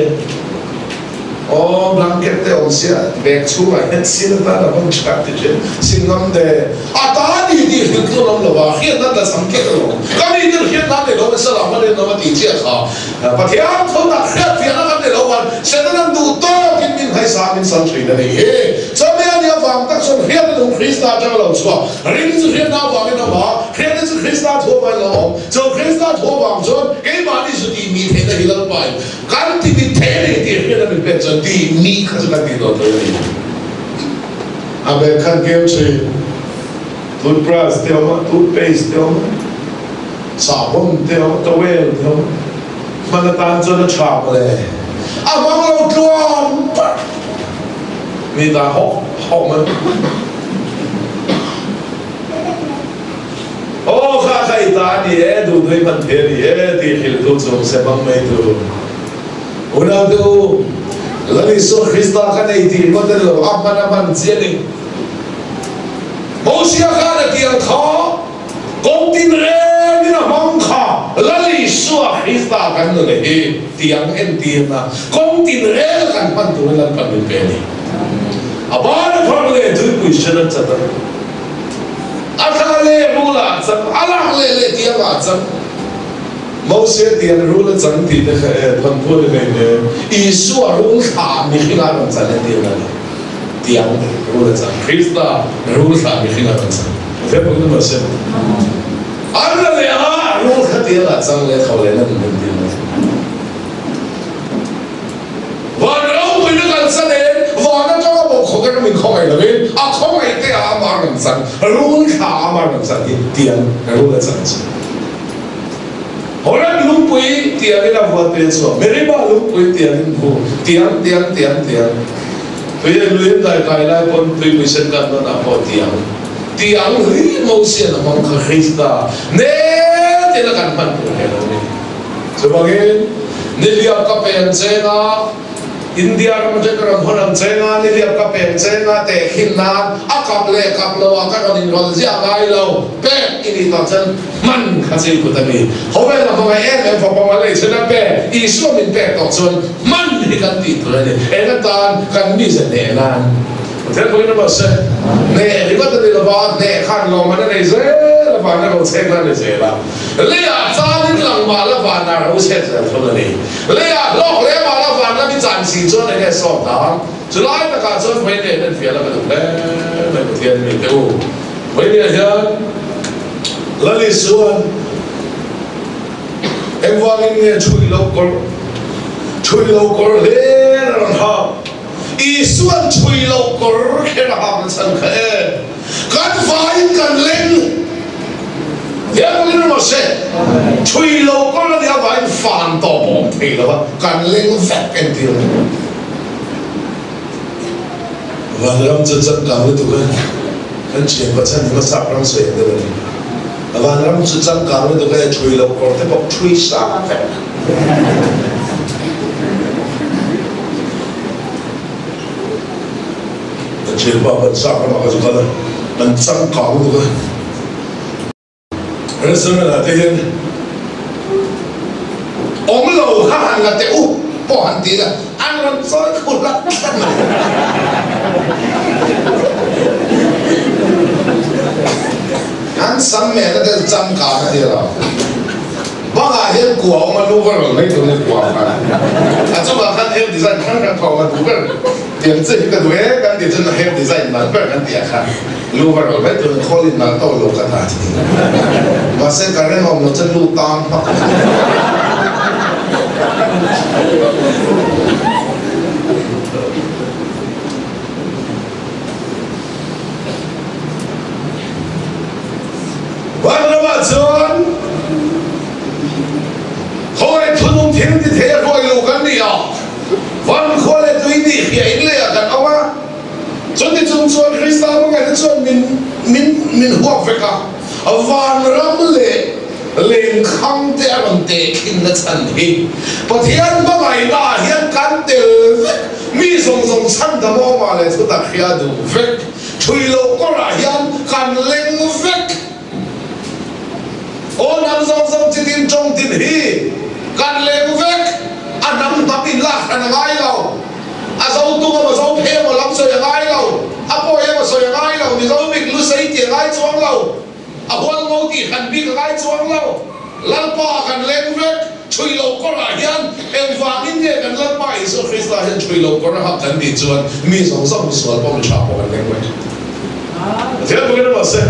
Aw, blanket te awm sia, bag chhungah hian sin atan a hmang tha ti thin, sin ngam te. A ta ni tih hrilhtu an awm lo va, hriatna ta chang tlat a lo. Ka mi ten hriatna an nei lo, salam an en lo a tih chiah kha. Pathian thu tak hriatfiahna kan ni lo van, Setanan duh tawkin min hnaihsa min sal thin a ni hi. Chumi a nih avang tak chuan hriatna nung Krista atanga lo chhuak, ring chu hriatna avangin a awm a, hriatna chu Krista thu avangin lo awm. Chu Krista thu avang chuan keimahni chu tih mi theihna hi Lalpain kan ti mit thei a ni tih hriatna min pek chuan tih mi kha chu kan tih dawn thei a ni. A bek khan keu thin, toothbrush te awm a, toothpaste te awm a. Sahbawn te awm, towel te awm, hman atan chuan a tha mawle. A hmang lo tluan parh mi ta hawk hawk mai. Aw kha kha i ta a ni e, duh duh i hman thei a ni e tih hrilh tu chung se hmang mai tur. Unau te u, Lal Isua Krista kha nei tih ringawt a ni lo, a hman a hman chiah a ni. Mosia khan a tiang kha. Kawng tinrengin a hmang kha Lal Isua Krista kan nuna hi tiang entirna kawng tinreng a kan hman turin Lalpan min pe a ni. A ban a phar leh tuipui sen a chat a, a thla leh rul ah a chang, a lak leh leh tiang ah a chang. Mose tiang rul a chang tih te kha e thawnthu a ni hlei hle. Isua rul thla mihring ah a rawn chan entirna a ni. Tiang rul a chang. Krista rul thla mihring ah a rawn chan. Ve pawh in mahse an la leh a rul kha tiang ah chang leh tho leh na nun en tir mai. Van ropuina kal san em van atanga bawk khawk in min khawngaih lo in a khawngaih te ah amah a rawn chang rul thla ah amah a rawn chang hi tiang rul a chang chu. Horeb lungpui tiang in a vuan pe chhuak Meribah lungpui tiang in vu tiang tiang tiang tiang tui lui an dai kai lai pawn tuipui sen kan nawn ah pawh tiang Tiang ri Mosian a hmang kha Krista nen tina kan hman tur he lo ni. Chuvangin, niliap ka pen cheng a, India ram atang ka rawn hawn ang cheng a, niliap ka pen cheng a tehkhin nan a kap leh kap lo ah ka rawn inrawn ziah ngai lo, pek i nih tak chuan hman kha chu i kut a ni. Khawvel a hmangaih em em fapa mal ei chhun a pek, Isua min pek tawh chuan hman hi kan tih tur a ni. Eng atan kan mize hneh nan. Pathian pawhin a mahse hneh ringawt a ni lova, hneh khan lawmman a nei zel a, van a ro chhek la a ni zel a. Leiah chanin lang mah la vanah ro chhek zel thung a ni. Leiah hlawk hle mah la van lam i chan si chuan enge sawt ang? Chulai takah chuan Vawinia hian fiah la ka duh hle mai Pathian mi te u. Vawinia hian Lal Isuan engvangin nge chhui lo kawr chhui lo kawr hler a rawn hak? Isuan chhui loh kawr kher a hak na chhan kha e. Kan vaiin kan leng hian awm in rawh se. Chhui loh kawr a nih avangin fan tawp a awm thei lo a, kan leng vek entir a ni. Vanram chu changkang lutuk a, kan thian pachan hi hmasa ram sawi ang deuh a ni. Vanram chu changkang lutuk a, chhui loh kawr te pawh chhui sa vek. Kan thianpa kan chak ramah ka zu kal a, kan changkang lutuk a. Restaurant ah te hian awm lo kha han la teh u pawh han ti la, an rawn chawi khu hlat hlat mai. An sam mehna te chu changkang a ti lo. Bangah hian kua awm a, lu va rawn mai tur ni kua khan. A chungah khan hair design hrang hrang kha awm a, duh ber tiang che hi ka duh e kan tih chuan hair design nalh ber kan tih ah khan lu va rawn mai tur ni khawl in nalh tawk lo ka ta chi ni. Mahse current awm lo chuan lu tang hmak a ni. Vanramah chuan khawngaih thunung thil ti thei a hruai lo kan ni a, van khua leh tui nih hriah in leiah kan awm a, chuti chung chuan Krista hmangaihna chuan min min min huap vek a, vanram leh lenkhang te a rawn tehkhin na chhan hi Pathian hmangaihna ah hian kan tel vek, mi zawng zawng chhandam awmah leh thutak hria duh vek. Thui loh kawrah hian kan leng vek. Aw hnam zawng zawng chi tin tawng tin hi kan leng vek. A hnam hnam in lak hran a ngai lo. A zo tung emaw zo phe emaw lam sawi a ngai lo. A pawi emaw sawi a ngai lo. Mizo bik lu sei tih a ngai chuang lo. A hual ngo tih hran bik a ngai chuang lo. Lalpa kan leng vek. Chhui loh kawrah hian engvangin nge kan Lalpa Isua Krista hian chhui loh kawr a hak kan tih chuan mi zawng zawng misual pawh mi tha pawh kan leng vek. Pathian bawkin a mahse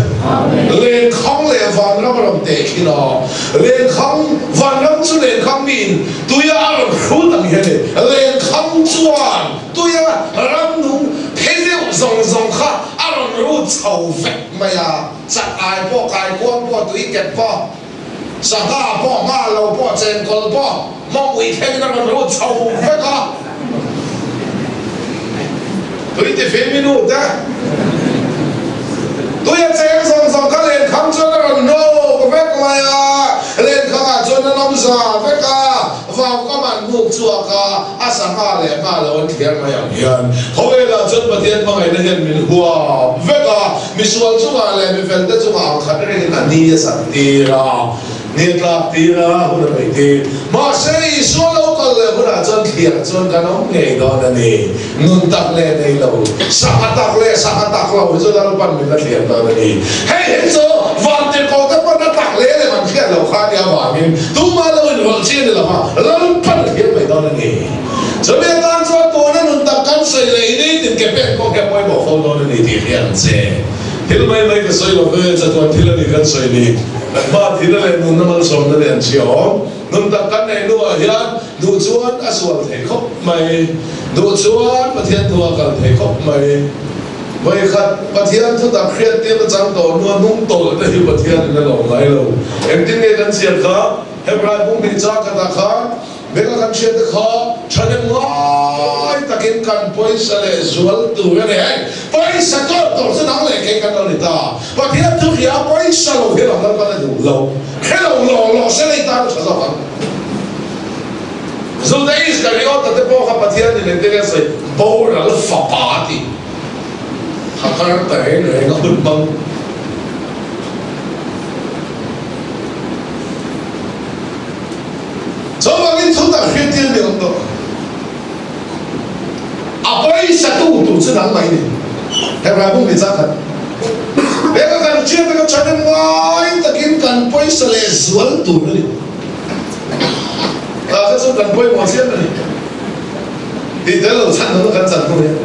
lenkhang leh vanram a rawn teh khin a, lenkhang vanram chu lenkhang miin tuia a rawn hrut ang hian e, lenkhang chuan tuia ramnung phe deuh zawng zawng kha a rawn rut chho vek mai a, chak ai pawh kaikuang pawh tui kep pawh. Sangha pawh, ngha lo pawh, chenkawl pawh mawng ui thlengin a rawn rut chho vek a. Tui ti fim i nu te. Tui a cheng zawng zawng kha lenkhang chuan a rawn hnawk vek mai a. Lenkhang ah chuan a nawm za vek a. Vau kam an buk chhuak a, a sangha leh ngha lo an thliar mai ang hian. Khawvelah chuan Pathian hmangaihna hian min huap vek a. Misual chungah leh mifel te chungah ang khat rengin a ni a sak tir a, ni a tlak tir a, hun a neih tir. Mahse, Isua lo kal leh hunah chuan thliah chuan kan awm ngei dawn a ni. Nun tak leh nei lo, sangha tak leh sangha tak lo hi chu Lalpan min la thliah dawn a ni. Hei hi chu Vantirhkoh te pawn a tak leh lem an hriat loh kha a nih avangin tumah lo inrawlh chi a ni lo va, Lalpan a thliah mai dawn a ni. Chumi atan chuan tuna nun tak kan sawi leh i ni tin ke pek pawh hi a pawimawh fo dawn a ni tih hi ang che. Thil mai mai ka sawi lo ve, chatuan thil a ni kan sawi ni. Kan hma thil a leh nunna malsawmna leh an chhia awm. Nun tak kan neih hnuah hian duh chuan a sual thei khawp mai, duh chuan Pathian thu a kal thei khawp mai. Vawikhat Pathian thu tak hriat tir a chang tawh hnua hnung tawlh te hi Pathian in a lawm ngai lo. Engtin nge kan chhiar kha? Hebrai bung hnih chang khatah khan Beka kan hriat te kha thahnem ngai takin kan pawisa leh zual tur a ni. Hei, pawisa tawk tawk chu dang leh kei kan lo ni ta. Pathian thu hria pawisa lo hi lam lalpan a duh lo. Hre lo law law se lei tan a tha zawk ang. Juda Iskariota te pawh kha Pathian in engtin nge a sawi? Boral fapa a ti. Hakar ta reng reng a hun hmang. Chuvangin thu tak hriattir ni awm tawh. A pawisa tu tur chu nangmah i ni. Hebrai bung ni chang khat. Heka kan hriat anga thahnem ngai takin kan pawisa leh zual tur a ni. Tah kha chu kan pawimawh chiam a ni. Tih tel lo chhan lohna kan chan hnu hian.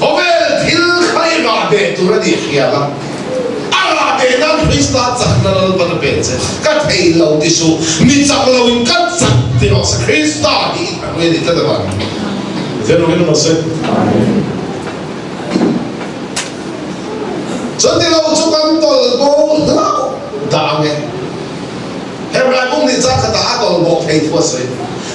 Khawvel thil kha i rah beh tur a nih hria la, a rah beh nan Krista chakna Lalpan a pek che. Ka thei lo ti suh, mi chak lo in ka chak ti rawh se, Krista hi i thang nge ni tlat avang. Pathian rawng in awm se. Chuti lo chu kan tawlh bo hlauh dah ang e. Hebrai bung nih caan khat ah a tawlh bawk thei thu a sawi.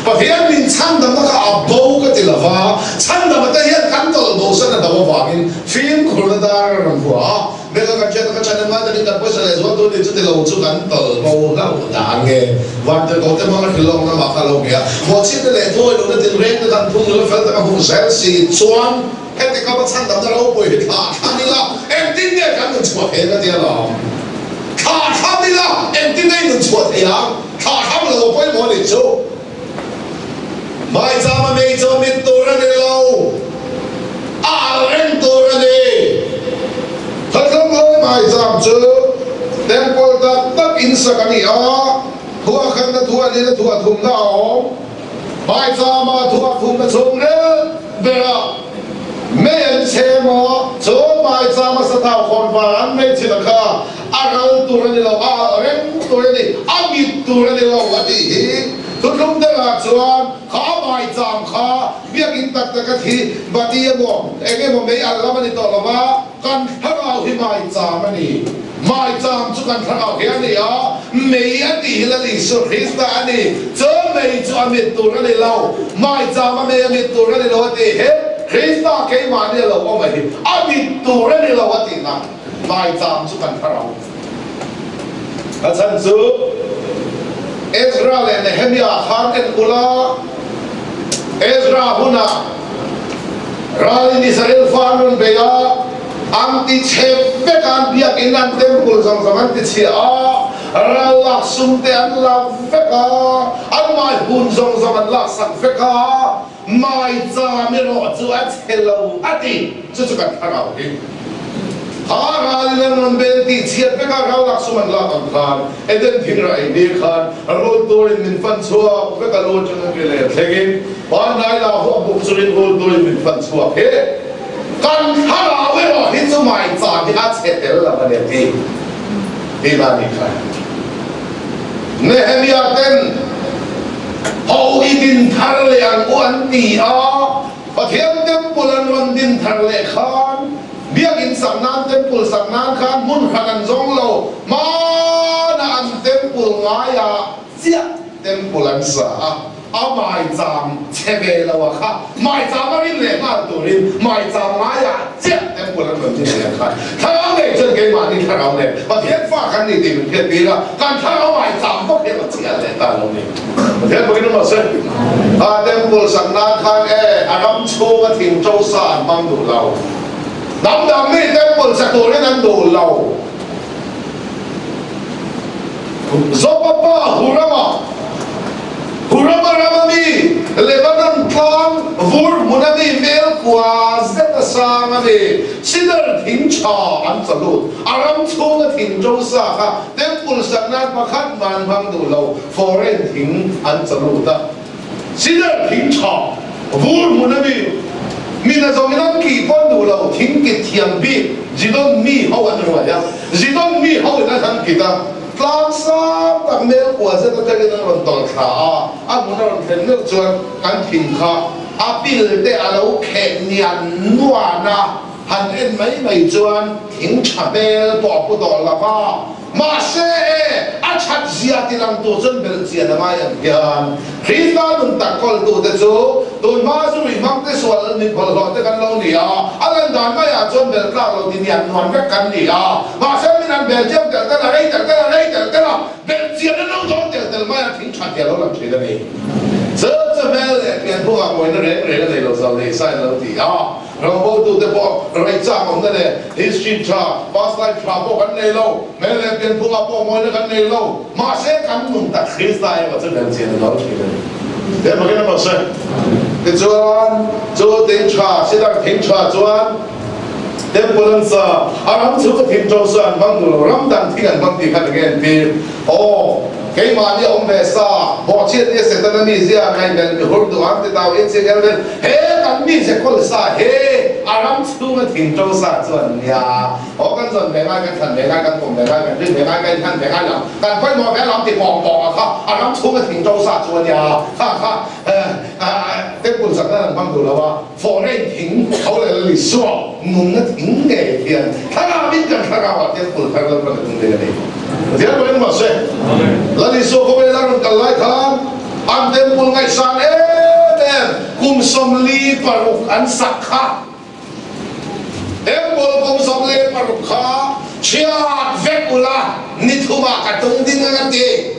Pathian min chhandamna kha a bo ka ti lo va, chhandama te hian kan tawlh bo san a do avangin fimkhurna dar a rawn hua a, Beka kan hriat a ka chhan emai takin kan pawisa leh zual tur ni chuti lo chu kan tawlh bo hlauh dah nge? Vantirhkoh te hmanga hrilhlawkna mah kha lo nge a, mawhchhiatna leh thuawihlohna tinreng te kan phung nula fel taka hmuh zel si chuan heti kama chhandamna ropui hi thlah thlan ila engtin nge kan nun chhuah thei ang a ti alawm. Thlah thlam ila engtin nge i nun chhuah thei ang? Thlah thlam lo a pawimawh anih chu. Maichama mei chu a mit tur a ni lo, a alh reng tur a ni. Khatlawng lawi maicham chu temple tak tak in sak a ni a, thuah khatna thuah lina thuah thumna a awm. Maichama thuah thumna chhung rel berah mei an chhem a, chu maichama sathau khawnvar an mei chhin a kha a ral tur a ni lo, a alh reng tur a ni, a mit tur a ni lo a tih hi. Thuthlung dangah chuan kha a maicham kha biakinn tak tak a thi, bati emaw eng emaw mei alh lam a ni tawh lo va, kan thlarau hi maicham a ni. Maicham chu kan thlarau hi a ni a, mei a tih hi Lal Isua Krista a ni. Chu mei chu a mit tur a ni lo, maicham a mei a mit tur a ni lo a tih hi Krista keimahni a lo awm a hi, a mit tur a ni lo a tihna. Maicham chu kan thlarau. A chhan chu Ezra leh Nehemia khan en ula, Ezra hunah ralin Israel fa an rawn bei a, an ti chhe vek a, an biakinn, an temple zawng zawng an ti chhia a, ral lak sum te an la vek a, an mai hun zawng zawng an laksak vek a, Maicham erawh chu a chhe lo a ti. Chu chu kan thlarau hi. Kha ralin an rawn bel tih chhiat vek a, ral lak sum an lak ang khan Eden thing rah ei tir khan rul turin min fan chhuak vek a, lu atang a ke leh thlengin pangngai la huah buk churin rul turin min fan chhuak hi. Kan thlarau erawh hi chu maicham hi a chhe tel lo a ni a ti. Tihna a nih kha. Nehemiah ten ho i din thar leh ang u an ti a, Pathian temple an rawn din thar leh khan biakinn sak nan temple sak nan khan hmun hran an zawng lo, hmanah an temple ngaiah chiah temple an sa a. A maicham chhe ve lo a kha, maicham a rin leh nghal turin maicham ngaiah chiah temple an rawn din leh a khan. Thlarau nei chuan keimahni thlarau nen Pathian fa kan ni tih min hriat tir a, kan thlarau maicham bawk hian a chiah leh ta lo ni. Pathian bawkin awm rawh se. Kha temple sak nan khan e a ram chhunga thing to sa an hmang duh lo. Hnam dang mi temple sa turin an duh lo. Zopa pa Hurama, Hurama rama mi, Lebanon tlang vur hmuna mi hmel kua zet a sang a ni. Sidar thing tha an chaw lut. A ram chhunga thing to sa kha temple sak nan pakhat mah an hmang duh lo, foreign thing an chaw lut a. Sidar thing tha vur hmuna mi, mi na zawngin an kih pawn duh lo, thing kit thiam bik Zidon mi ho an ruai a, Zidon mi ho in an han kit a, tlang sang tak mel kua zet atangin an rawn tawlh thla a, a hmun a rawn thlen meuh chuan kan thing kha a pil te a lo kheh nian nuan a, han en mai mai chuan thing tha hmel pawh a pu tawh lo va. Mahse e, a that zia ti lang tur chuan belh chian a ngai ang hian Krista nun tak kawltute chu tun hma zu rih hmang te sual mit bawlhhlawh te kan lo ni a, a lan dan maiah chuan belh tlak lo ti nian nuan vek kan ni a, mahse min han bel chiang telh telh a, rei telh telh a, rei telh telh a, belh chian an lo dawn telh telh mai a, thing that hi a lo lang thin a ni. Chu chu hmel leh pianphungah mawina reng reng a nei lo zal nei sa in lo ti a. Rawngbawltute pawh rei chak awmna leh history tha, past life tha pawh kan nei lo, hmel leh pianphungah pawh mawina kan nei lo, mahse kan nun tak Krista erawh chu belhchian a dal thin a ni. He makin a rawh se. Tichuan, chu thing tha, sidar thing tha chuan Temple an sa a, ram chhung a thing to sa an hmang duh lo, ram dang thing an hmang tih kha enge an tir? Aw, keimahni awm ve sa, bawhchhiat nia Setana mizia ngaihbel mi hur duh ang ti tau in ching el vel, he kan mize kawl sa he a ram chhung a thing to sa chuan nia, aw kan zawn ve ngai, kan thlan ve ngai, kan pawm ve ngai, kan rin ve ngai, kan inhlan ve ngai lam, kan pawimawh ve lam ti pawng pawng a kha a ram chhung a thing to sa chu a nia, kha kha Temple sakna an hmang duh lo a, foreign thing tho leh lal Isua nunna thing ngei hian thlarau in kan thlarau ah temple thar Lalpan a tum ding a ni. Pathian pawhin rawh se. Lal Isua khawvel a rawn kal lai khan an temple ngaihsan em em kum 46 an sak kha. Temple kum 16 kha chhiat vek ula ni thumah ka tung ding ang a ti.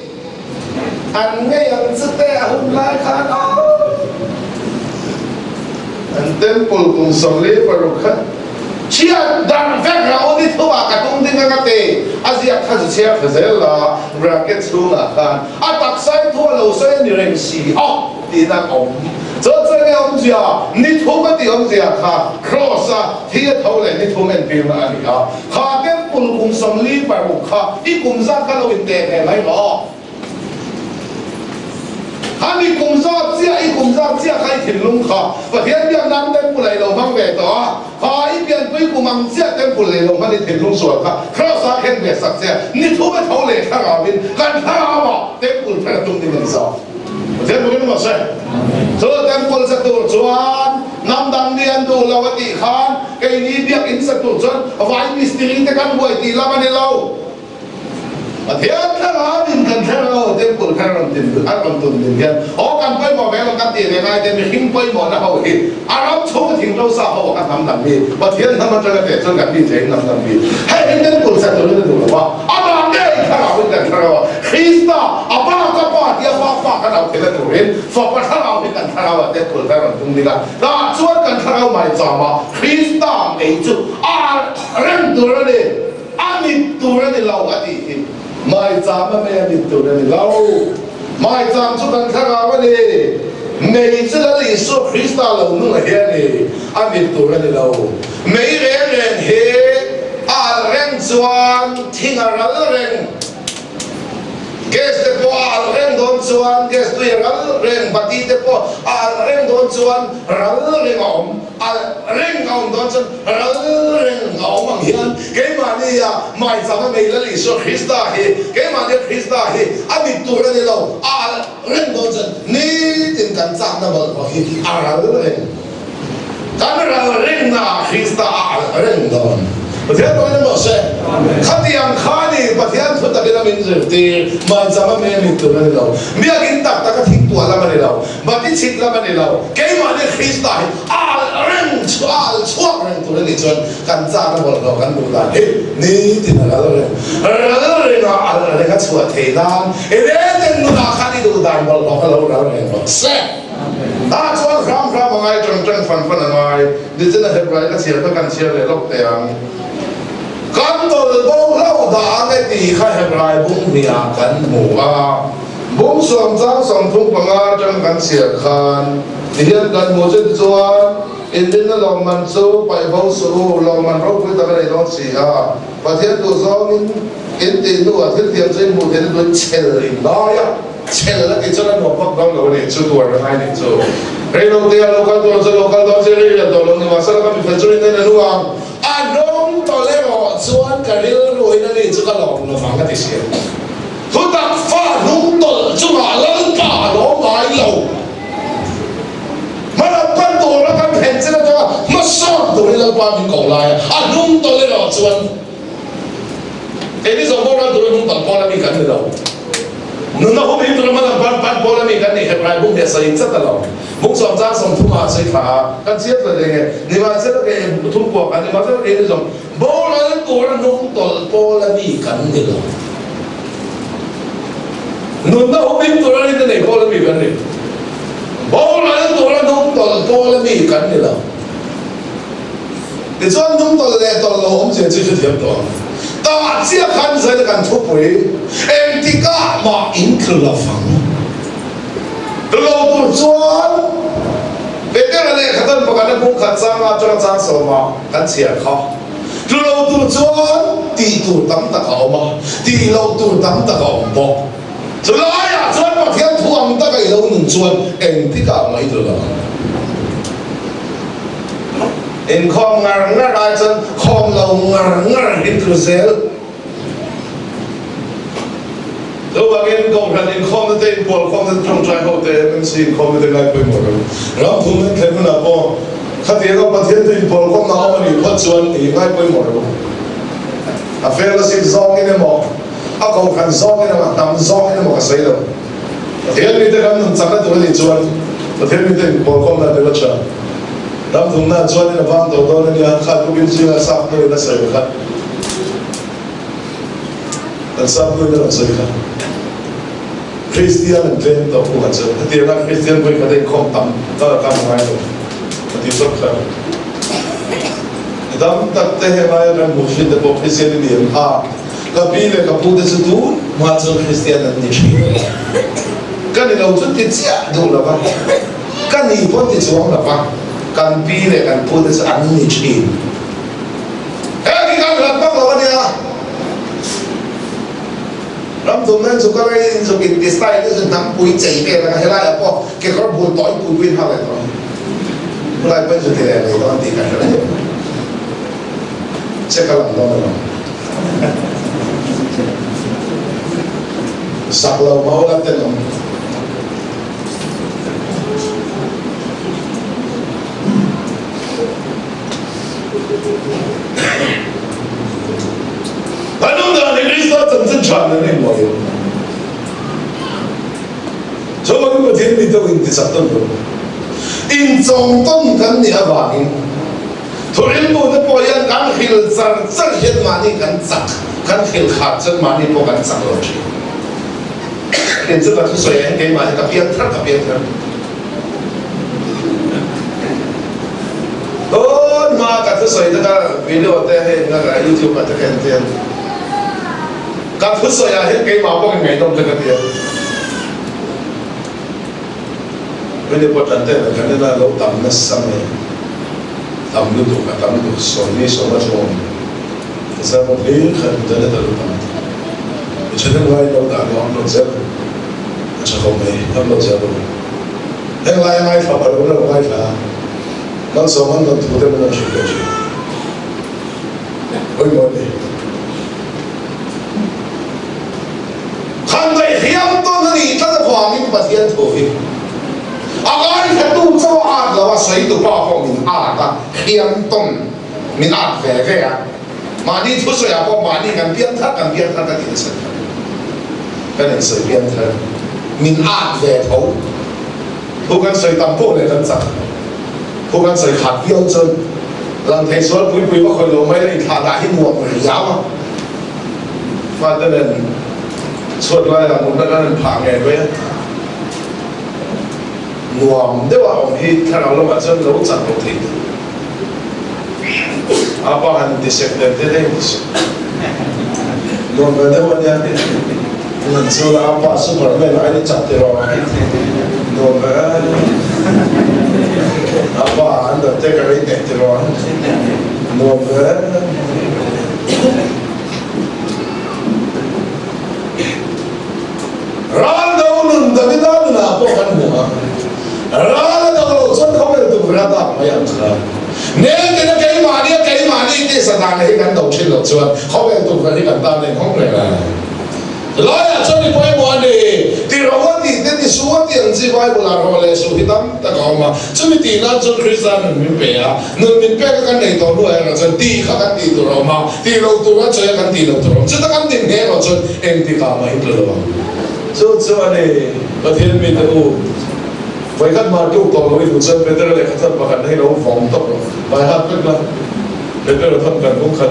An ngei ang chu te a hun lai khan aw. An temple kum 16 kha chhiat darh vek rawh u ni thumah ka tung ding ang a ti. A ziak kha zu chhiar thla zel la bracket chhungah khan a taksa in thu a lo sawi a ni reng si aw. Tiin a awm. Chuan chuan nge awmzia? Ni thum a tih awmzia kha Kraws a thi a tho leh ni thum entirna a ni a. Kha temple kum 46 kha i kum zat kha lo inteh ve mai rawh. Kha mi kum zat chiah, i kum zat chiah kha i thinlung kha Pathian biak nan temple ah i lo hmang ve tawh a. Kha i pianpui kum ang chiah temple lei lo hman i thinlung sual kha Kraws ah khen ve sak che a. Ni thum a tho leh thlarauin kan thlarauah temple thar a tum ding a ni zawk. Pathian pawhin maw se chu temple sa tur chuan hnam dang mi an duh lo a tih khan keini biakinn sa tur chuan vai mistiri te kan buai tih lam a ni lo. Pathian thlarau in kan thlarau temple kha rawn tin a rawn tun din hian aw kan pawimawh ve lo kan tih ve ngai te mihring pawimawhna ho hi a ram chhung a thingto sa ho a kan hnam dang mi Pathian hnam atanga teh chuan kan mi cheng hnam dang mi hei hi temple sa turin a duh lo a amah ngei thlarau in kan thlarau a Krista a pa ka pa tia pa pa kan au theihna turin Fapa thlarau hi kan thlarau ah temple kha rawn tum ding a tah chuan kan thlarau mai cham a Krista ngei chu a reng tur a ni a mit tur a ni lo a tih hi maicham a mei a mit tur a ni lo maicham chu kan thlarau a ni mei chu Lal Isua Krista lo nung a hi a ni a mit tur a ni lo mei reng reng hi a alh reng chuan thing a ral reng. Gas te pawh a alh reng dawn chuan gas tui a ral reng, bati te pawh a alh reng dawn chuan ral reng a awm, alh reng a awm dawn chuan ral reng a awm ang hian keimahni a maicham a nei Lal Isua Krista hi, keimahni a Krista hi a mit tur a ni lo, a alh reng dawn chuan nitin kan chakna bawlhhlawh hi a ral reng. Kan ral rinna Krista a alh reng dawn. Pathian pawhin a mawh se. Khatiang kha ni Pathian thu takin a min zirtir. Maicham a me mit tur a ni lo. Biakin tak tak a thing tuah lam a ni lo. Bati chhit lam a ni lo. Keimahni Krista hi a alh reng chu a alh chhuak reng tur a nih chuan kan chak a bawlhhlawh kan duh dan hi nitin a ral reng. Ral ringa alh reng a chhuah theih nan i reten nunah khan i duh dan bawlhhlawh kha lo ral reng rawh se. Tah chuan hram hram a ngai, ṭang ṭang fan fan a ngai. Nichin a Hebrai ka chhiar kha kan chhiar leh lawk teh ang. Kan tawlh bo hlauh dah ang e tih kha Hebrai bung hniah kan hmu a. Bung sawm chang 35 aṭang kan chhiar khan tihian kan hmu chu tichuan inrinna lawmman chu paih bo suh u, lawmman ropui tak a nei dawn si a. Pathian duh zawngin in tih hnuah thil thiam chu in hmuh theihna tuin chhel in ngai a. Chhel a tih chuan a nuam vak dawn lo a nih chu, tuar a ngai nih chu. Rei lo te a lo kal dawn chu lo kal dawn che rei rian tawh lo ni mahse la ka mi fel chu rin en a nu ang. A hnawng tawlh erawh chuan ka rilruin a nih chu ka lawm lo vang a ti si a. Thutak fa hnung tawlh chungah Lalpa a lawm ngai lo. Hmalam pan tura kan thlen chin atanga hmasawn turin Lalpa min koh lai a, a hnung tawlh erawh chuan Keini zawng boral tura hnung tawlh pawl a mi kan ni lo. Nunna hum hi tura hmalam pan pan pawl a mi kan ni Hebrai bung hi a sawi chat a lo. Bung sawm chang 30 ah a sawi thla a, kan chhiat la deng e. Nimahsela kei thum puak a, nimahsela keini zawng boral tura hnung tawlh pawl a mi kan ni lo. Nunna hum hi tura rinna nei pawl a mi kan ni. Boral tura hnung tawlh pawl a mi kan ni lo. Tichuan hnungtawlh leh tawlh lo awm zia chu i hrethiam tawh ang. Tah chiah khan Zaina kan thupui engtikah mah in tlu lo vang. Tlu lo tur chuan Petera lehkha tawn pakhat a bung khat chang atanga chang sawma kan chhiar kha. Tlu lo tur chuan tih tur tam tak a awm a, tih loh tur tam tak a awm bawk. Chu laiah chuan Pathian thu ang taka i lo nun chuan engtikah mah i tlu lo ang. Inkhawm ngar ngar ai chuan khawm lo ngar ngar hi tlu zel. Chuvangin Kohhran inkhawmna te, inpualkhawmna te, tawngtai ho te, MMC inkhawmna te ngai pawimawh lo. Ram thumna thlen hunah pawh khatianga Pathian chu inpualkhawmna a awm a nih phawt chuan i ngai pawimawh lo. A fellowship zawngin emaw, a kohhran zawngin emaw, a hnam zawngin emaw ka sawi lo. Pathian mite kan nun chakna tur a nih chuan Pathian mite inpualkhawmna tel a tha. Ram thumna chuanin a vang tawh dawn a nia, kha tukin zinga sap hnuin a sawi kha. Kan sap hnuin a rawn sawi kha. Kristian an tlem tawh pu han sawi. Hetianga Kristian vawi khat a inkhawm tam kal a kam ngai lo a ti zawk kha. Mi tam tak te heng aia kan hmuh thin te pawh Kristian i ni em? A, ka pi leh ka pu te chu tun hma chuan Kristian an ni thin. Ka ni lo chu ti chiah duh lo va. Ka ni pawh ti chuang lo va, kan pi leh kan pu te chu an ni thin. Heng hi kan hlat vak lo a nia. Ram thum nan chu ka rei in zuk in ti style te chu hnam pui chei vel anga helai ah pawh kekawr bul tawi pui pui in hak leh tawh a. Khulai pawhin chu ti leh mai dawn tih ka hre lo. Che ka lang dawn alawm. Zak lo mau la tenawm. Kan awm dan hi Krista chanchin tha nen a inbuai lo. Chuvangin Pathian mi deuh intichak tawn lo. Inchawm tawn kan nih avangin thuriltu te pawh hian kan hril char char hian mahni kan chak, kan hril khat chuan mahni pawh kan chak lo thin. Kei chu ka thusawi ah hian keimah hi ka piang thar ka piang thar. Tun hma ka thusawi te kha video te hei nga ka youtube ah te ka en te hian ka thusawi ah hian keimah pawh in ngaihnawm te ka ti a. Video pawh tan te kan en a lo tam nasa mai tam lutuk a tam lutuk sawmni sawma chu awm. Sermon hlir kha internet a lo tam a, mi thahnem ngaiin lo dah lo upload zel a tha khawp mai, upload zel rawh u. Heng laia ngaithla pha lo la lo ngaithla a, Malsawm an rawn thu te min rawn hrilh leh thin. Pawimawh a ni. Khan daihriam tawn a nih tlat avangin Pathian thu hi a ngaithlatu chauh a at lo a, sawitu pa pawh min at a, hriam tawn. Min at ve ve a, mahni thusawi ah pawh mahni kan piang thar kan piang thar kan insawi thar kan insawi piang thar min at ve tho thu kan sawi tam pawh leh kan chak thu kan sawi khat viau chuan lang thei sual pui pui va khawih lo mai la inthlah dah hi nuam riau a fate nen chhuat lai ah mutna kan in phah ngei mai a nuam deuh a awm hi thlarau lamah chuan lo chak lo thei tih. A pa han ti sek nen te daih ti sek. Nuam ve deuh a nia. Nan chu la a pa Superman ai ni chak ti rawh. Nuam ve. A pa Undertaker ai hneh ti rawh. Nuam ve. Ral do nun Davida nunah pawh kan hmu a. Ral a do loh chuan khawvel tukverh a dak mai ang kha. Nengin a keimahni a keimahni tih satana hi kan do thin loh chuan khawvel tukverh hi kan tan a inhawng reng a. Laiah chuan i pawimawh a ni. Ti ro a tih te ti su a tih ang chi Bible ah rawh leh su hi tam tak a awm a. Chumi tih nan chuan Krista nun min pe a. Nun min pek a kan nei tawh hnuah erawh chuan tih kha kan tih tur a awm a. Tih loh tur a chawi a kan tih loh tur a awm. Chuta kan din nghe erawh chuan engtikah mah i tlu lo ang. Chu chu a ni Pathian mite u. Vawikhat mah tluk tawh lo i duh chuan Petera lehkha thawn pakhat na hi lo vawng tawp rawh. Vai hat vek la, Petera thawn kan bung khat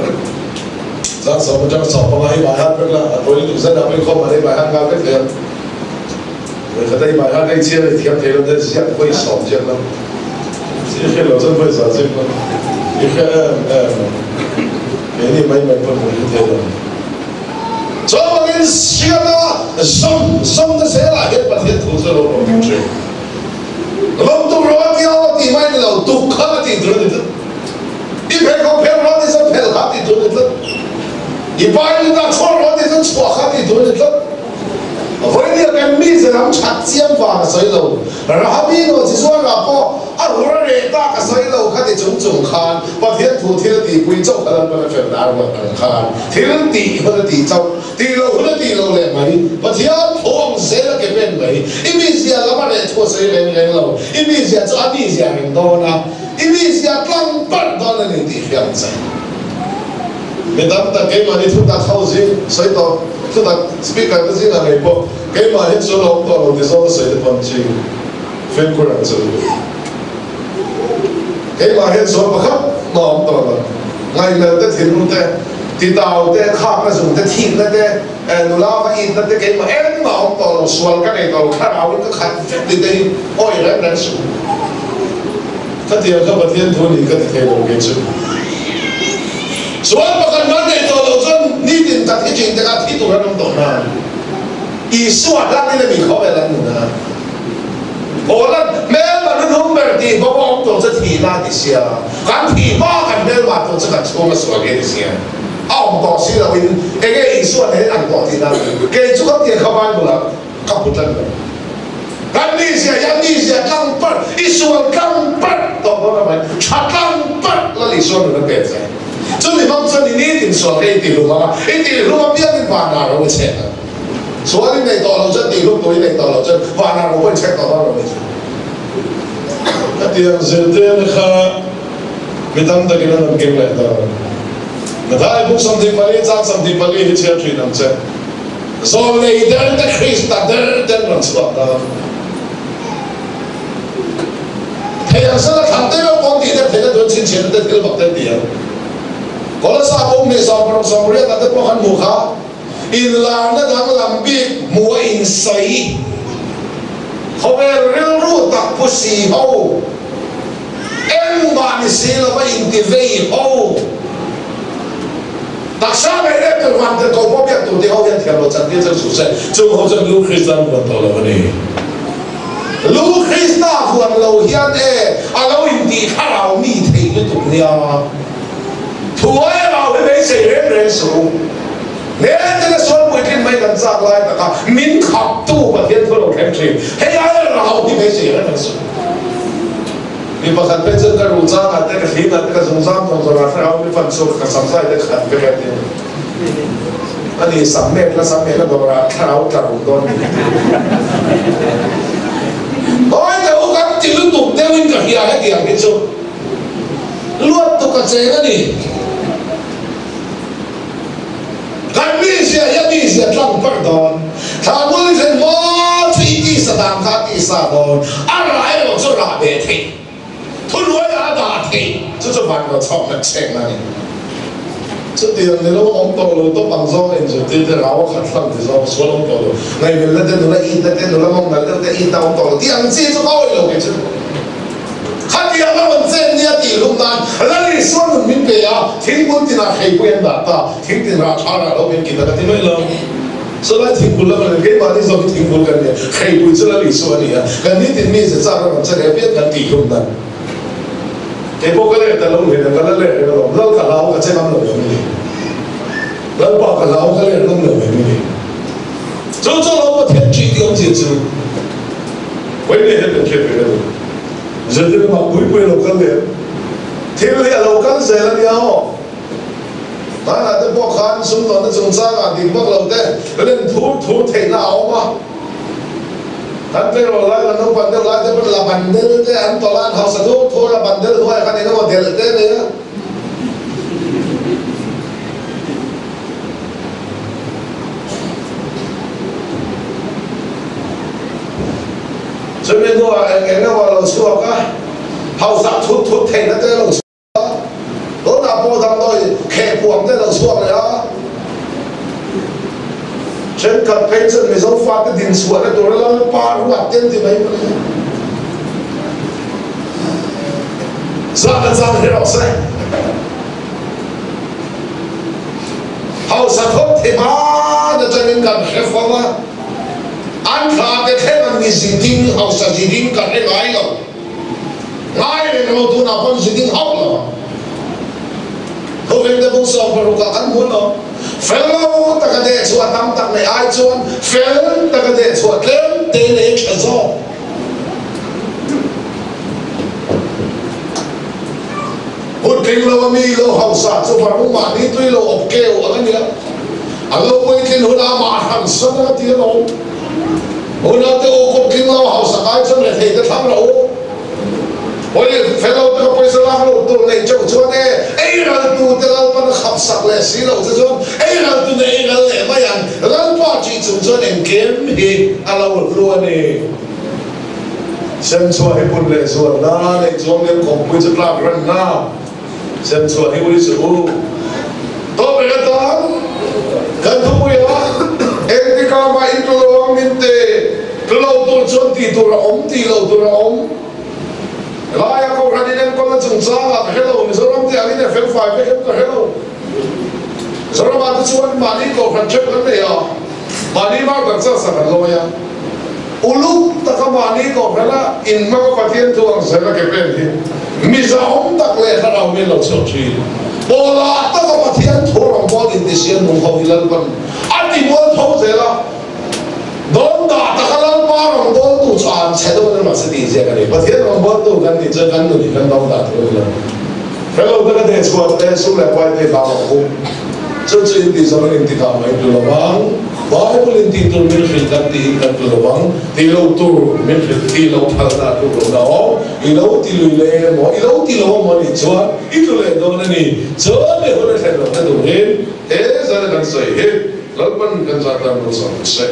zan sawm atanga 15 hi vai hat vek la, a tawi lutuk zet ah pawh i khawm mahni vai hat nghal vek thei ang. Vawikhat a i vai hat a i chhiar a i thiam thei lo te ziak vawi sawm ziak la, i hre lo chuan vawi za ziak la, i hre em em ang. Keini mai mai pawh kan hre thei lo. Chuvangin hriata zawm zawmna zelah hian Pathian thu chu a lo rawh tum thin. Lawmtu rawh a tia aw tih mai ni lo, tuk kha ka tih tur a ni tlat. I pheikhawk phelh rawh tih chuan phelh kha tih tur a ni tlat. I pai lut a chhuak rawh tih chuan chhuah kha tih tur a ni tlat. Vawinia kan mize lam that chiam vang a sawi lo. Rahabi naw chi chuan rah pawh a hur a reh tak a sawi lo kha ti chung chung khan Pathian thu thil tihpui chauh kha Lalpan a fel dar ruat ang khan thil tih hun a tih chauh, tih loh hun a tih loh leh mai. Pathian tho ang zel a ke pen mai. I mizia lam a reh thu a sawi reng reng lo. I mizia chu a mizia reng dawn a, i mizia tlang parh dawn a ni tih hriat ang che. Mi tam tak keimahni thutak ho zing sawi tawh, thutak speaker te zingah ngei pawh keimah hi chu lawm tawh lo ti zawng a sawi te pawn chi fimkhur ang chu. Keimah hian sual pakhat mah awm tawh lo. Ngaihmel te, thinlung te, titau te, khakna zung te, thikna te, nula va itna te keimah engmah awm tawh lo, sual ka nei tawh lo, thlarau in ka khat vek ti te hi awi reng reng suh. Khatiang kha Pathian thu ni ka ti thei lo kei chu. Sual pakhat hman nei tawh lo chuan nitin ka thi thin te kha thi tur an awm tawh hna. Isua hlan in a mi khawvel an nun a. Hawlan hmelma hnuhnung ber tih bawk a awm tawh chu thihna a ti sia. Kan thih hma kan hmelma tawh chu kan chhung a sual hi a ti sia. A awm tawh si lo in enge Isua nen an tawh tihna a ni. Kei chu khatiang kha Bible ah Ka hmu tlat lo. Kan mizia hi a mizia tlang parh, i sual tlang parh tawh dawn a mai, tha tlang parh Lal Isua nun a pek che. Chumi hmang chuan i nitin sual kha i ti hlum ang a, i tih hlum apiangin vanah ro i chhek ang. Sual i neih tawh loh chuan, tih hlum tur i neih tawh loh chuan vanah ro pawh i chhek tawh dawn lo ni chu. Khatiang zirtirna kha mi tam takin an rawn keng leh dawn. Mathai buk 24 chang 24 hi chhiar thin ang che. Zawlnei der te Krista der ten rawn chhuak dawn. Thei ang sela thlan te reuh pawn tih te theihna tur chhinchhiahna te thil mak te ti ang. Kolasa pum hnih 16 88 ah te pawh kan hmuh kha inlarna danglam bik hmuh a insawi. Khawvel rilru tak pu si ho, engmah ni si lova inti vei ho. Taksa ngei reng tur van tirhkoh pawh biak tur tih ho hian thiam lo chan tir chuan suh se, chung ho chuan Lu Krista an vuan tawh lo a ni. Lu Krista vuan lo hian e a lo intih thlarau mi thei lutuk nia. Thuai a rau hi beisei reng reng suh u. Hmeltena sual puitlin mai kan chak lai taka min khaptu Pathian thu lo thleng thin. Hei aia rau hi beisei reng reng suh u. Mi pakhat phei chuan ka ruh changah te, ka hlingah te, ka zungzam zawng zawngah thlarau mi fan chhuak ka sam zai te khat vek a ti. A ni sam mek la sam mek la dawrah thlarau tla ruh dawn ni. Hawi teh u kan ti lutuk deuhin ka hria hetiang hi chu luat tuk a cheng a ni. Kan mizia hi a mizia tlang parh dawn. Thla bul thlen hma chu i tisa dan kha a tisa dawn. A rah erawh chu rah beh theih, thuhnuaiah a dah theih. Chu chu van rawn chhuak hlat chhekna a ni. Chutiang ni lo awm tawh lo tawp ang zawng a inzirtir te rau a khat hlang ti zawng sual awm tawh lo. Ngaihmelna te nula itna te nula mawng nalh deuh te itna awm tawh lo tih ang chi chu ka awih lo kei chu. Khatiang a rawn chen nia tih hlum nan Lal Isua nun min pe a, thingpul tinah hreipui an dah ta, thing tin rah tha rah lo min kit a ka ti mai lo. Chulai thingpul lam a ni, keimahni zawk hi thingpul kan ni a, hreipui chu Lal Isua a ni a, kan nitin mi ze chak a rawn chen apiang kan tih hlum nan. Kei pawh ka leh ta lo hlen a, ka la leh reng alawm, Lal ka hlau ka che ngam lo em ni? Lalpa ka hlau ka leh ngam lo em ni? Chu chu lo Pathian ṭih tih awmzia chu. Vawiin hian kan hriat ve lo. Zirtir lamah pui pui a lo kal leh. Thil hi a lo kal zel a nia aw. Hmanah te pawh khan sumdawnna chungchangah dik vak lo te len thur thur theihna a awm a. Kan payroll lai kan naupan deuh lai te pawn la bandel te an tawlh a, an hausa thur thur a, bandel hnuaiah khan engemaw delh te a nei a. Chumi hnuah eng eng emaw a lo chhuak a, hausak thut thut theihna te a lo chhuak a, tunah pawh damdawi khehpuam te a lo chhuak leh a. Thenkhat phei chuan Mizo fate dinchhuahna tura Lalpa ruat te an ti mai mai a. Zahna chang hi rawh se. Hausa thawk thei hman atangin kan hre fo a, an thla te thleng an ni ziding, hausa ziding ka hre ngai lo. Ngai. reng lo tunah pawn ziding hauh lo ang. Thuvengte bung 16 ah kan hmu lo. Fel lo taka dehchhuah tam tak neih ai chuan fel taka dehchhuah tlem te nei a tha zawk. Hun tling lo a mi lo hausa chu varung mahni tui lo awp keu ang a nia. An lo puitlin hunah amah hran san ang a ti alawm. Unaute u kum tling lo hausa kai chuan rethei te thlang rawh u. Pawi fel lo taka pawisa lak loh tur neih teuh chuan e, ei ral tu te Lalpan a khap sak leh si loh che chuan ei ral tu nen ei ral leh mai ang. Lalpa tih chung chuan engkim hi a lo hlu a ni. Semchhuah hi pun leh zuan na neih chuang lem khawmpui chu tlak ran na. Semchhuah hi ui suh u. Tawp reng atan kan thupui a, engtikah mah in tlu lo ang min te, tlu lo tur chuan tih tur a awm tih loh tur a awm. Helaia Kohhran in enkawlna chungchangah ka hre lo, Mizoram te angin e felfai vek em ka hre lo. Mizoramah te chuan mahni Kohhran theuh kan nei a, mahni martar char sak an lawi a. Uluk taka mahni Kohhrana inhmang a Pathian thu ang zel a ke pen hi mizahawm tak leh thlarau min lo chhuak thin. Pawlah taka Pathian thu rawngbâwl intisiam nung ho hi Lalpan a ti mual tho zel a, dawn dah taka Lalpa rawngbâwltu chu an chhe dawn emaw se tih ziak a ni. Pathian rawngbâwltu kan nih chuan kan nun hi kan dawn dah tur a ni lo. Fello taka dehchhuah te, sum leh pai te hlau ang u. Chu chu in tih zawng in intikah mai tu lo vang. Bible in tih tur min hrilh kan tiin kan tu lo vang. Ti lo tur min hrilh ti lo phalna a tluk lohna awm. I lo ti lui leh emaw, i lo ti lo emaw nih chuan i tlu leh dawn a ni. Chuan i hun a thlen lohna turin he zan a kan sawi hi Lalpan kan zah tan lo chhuak se.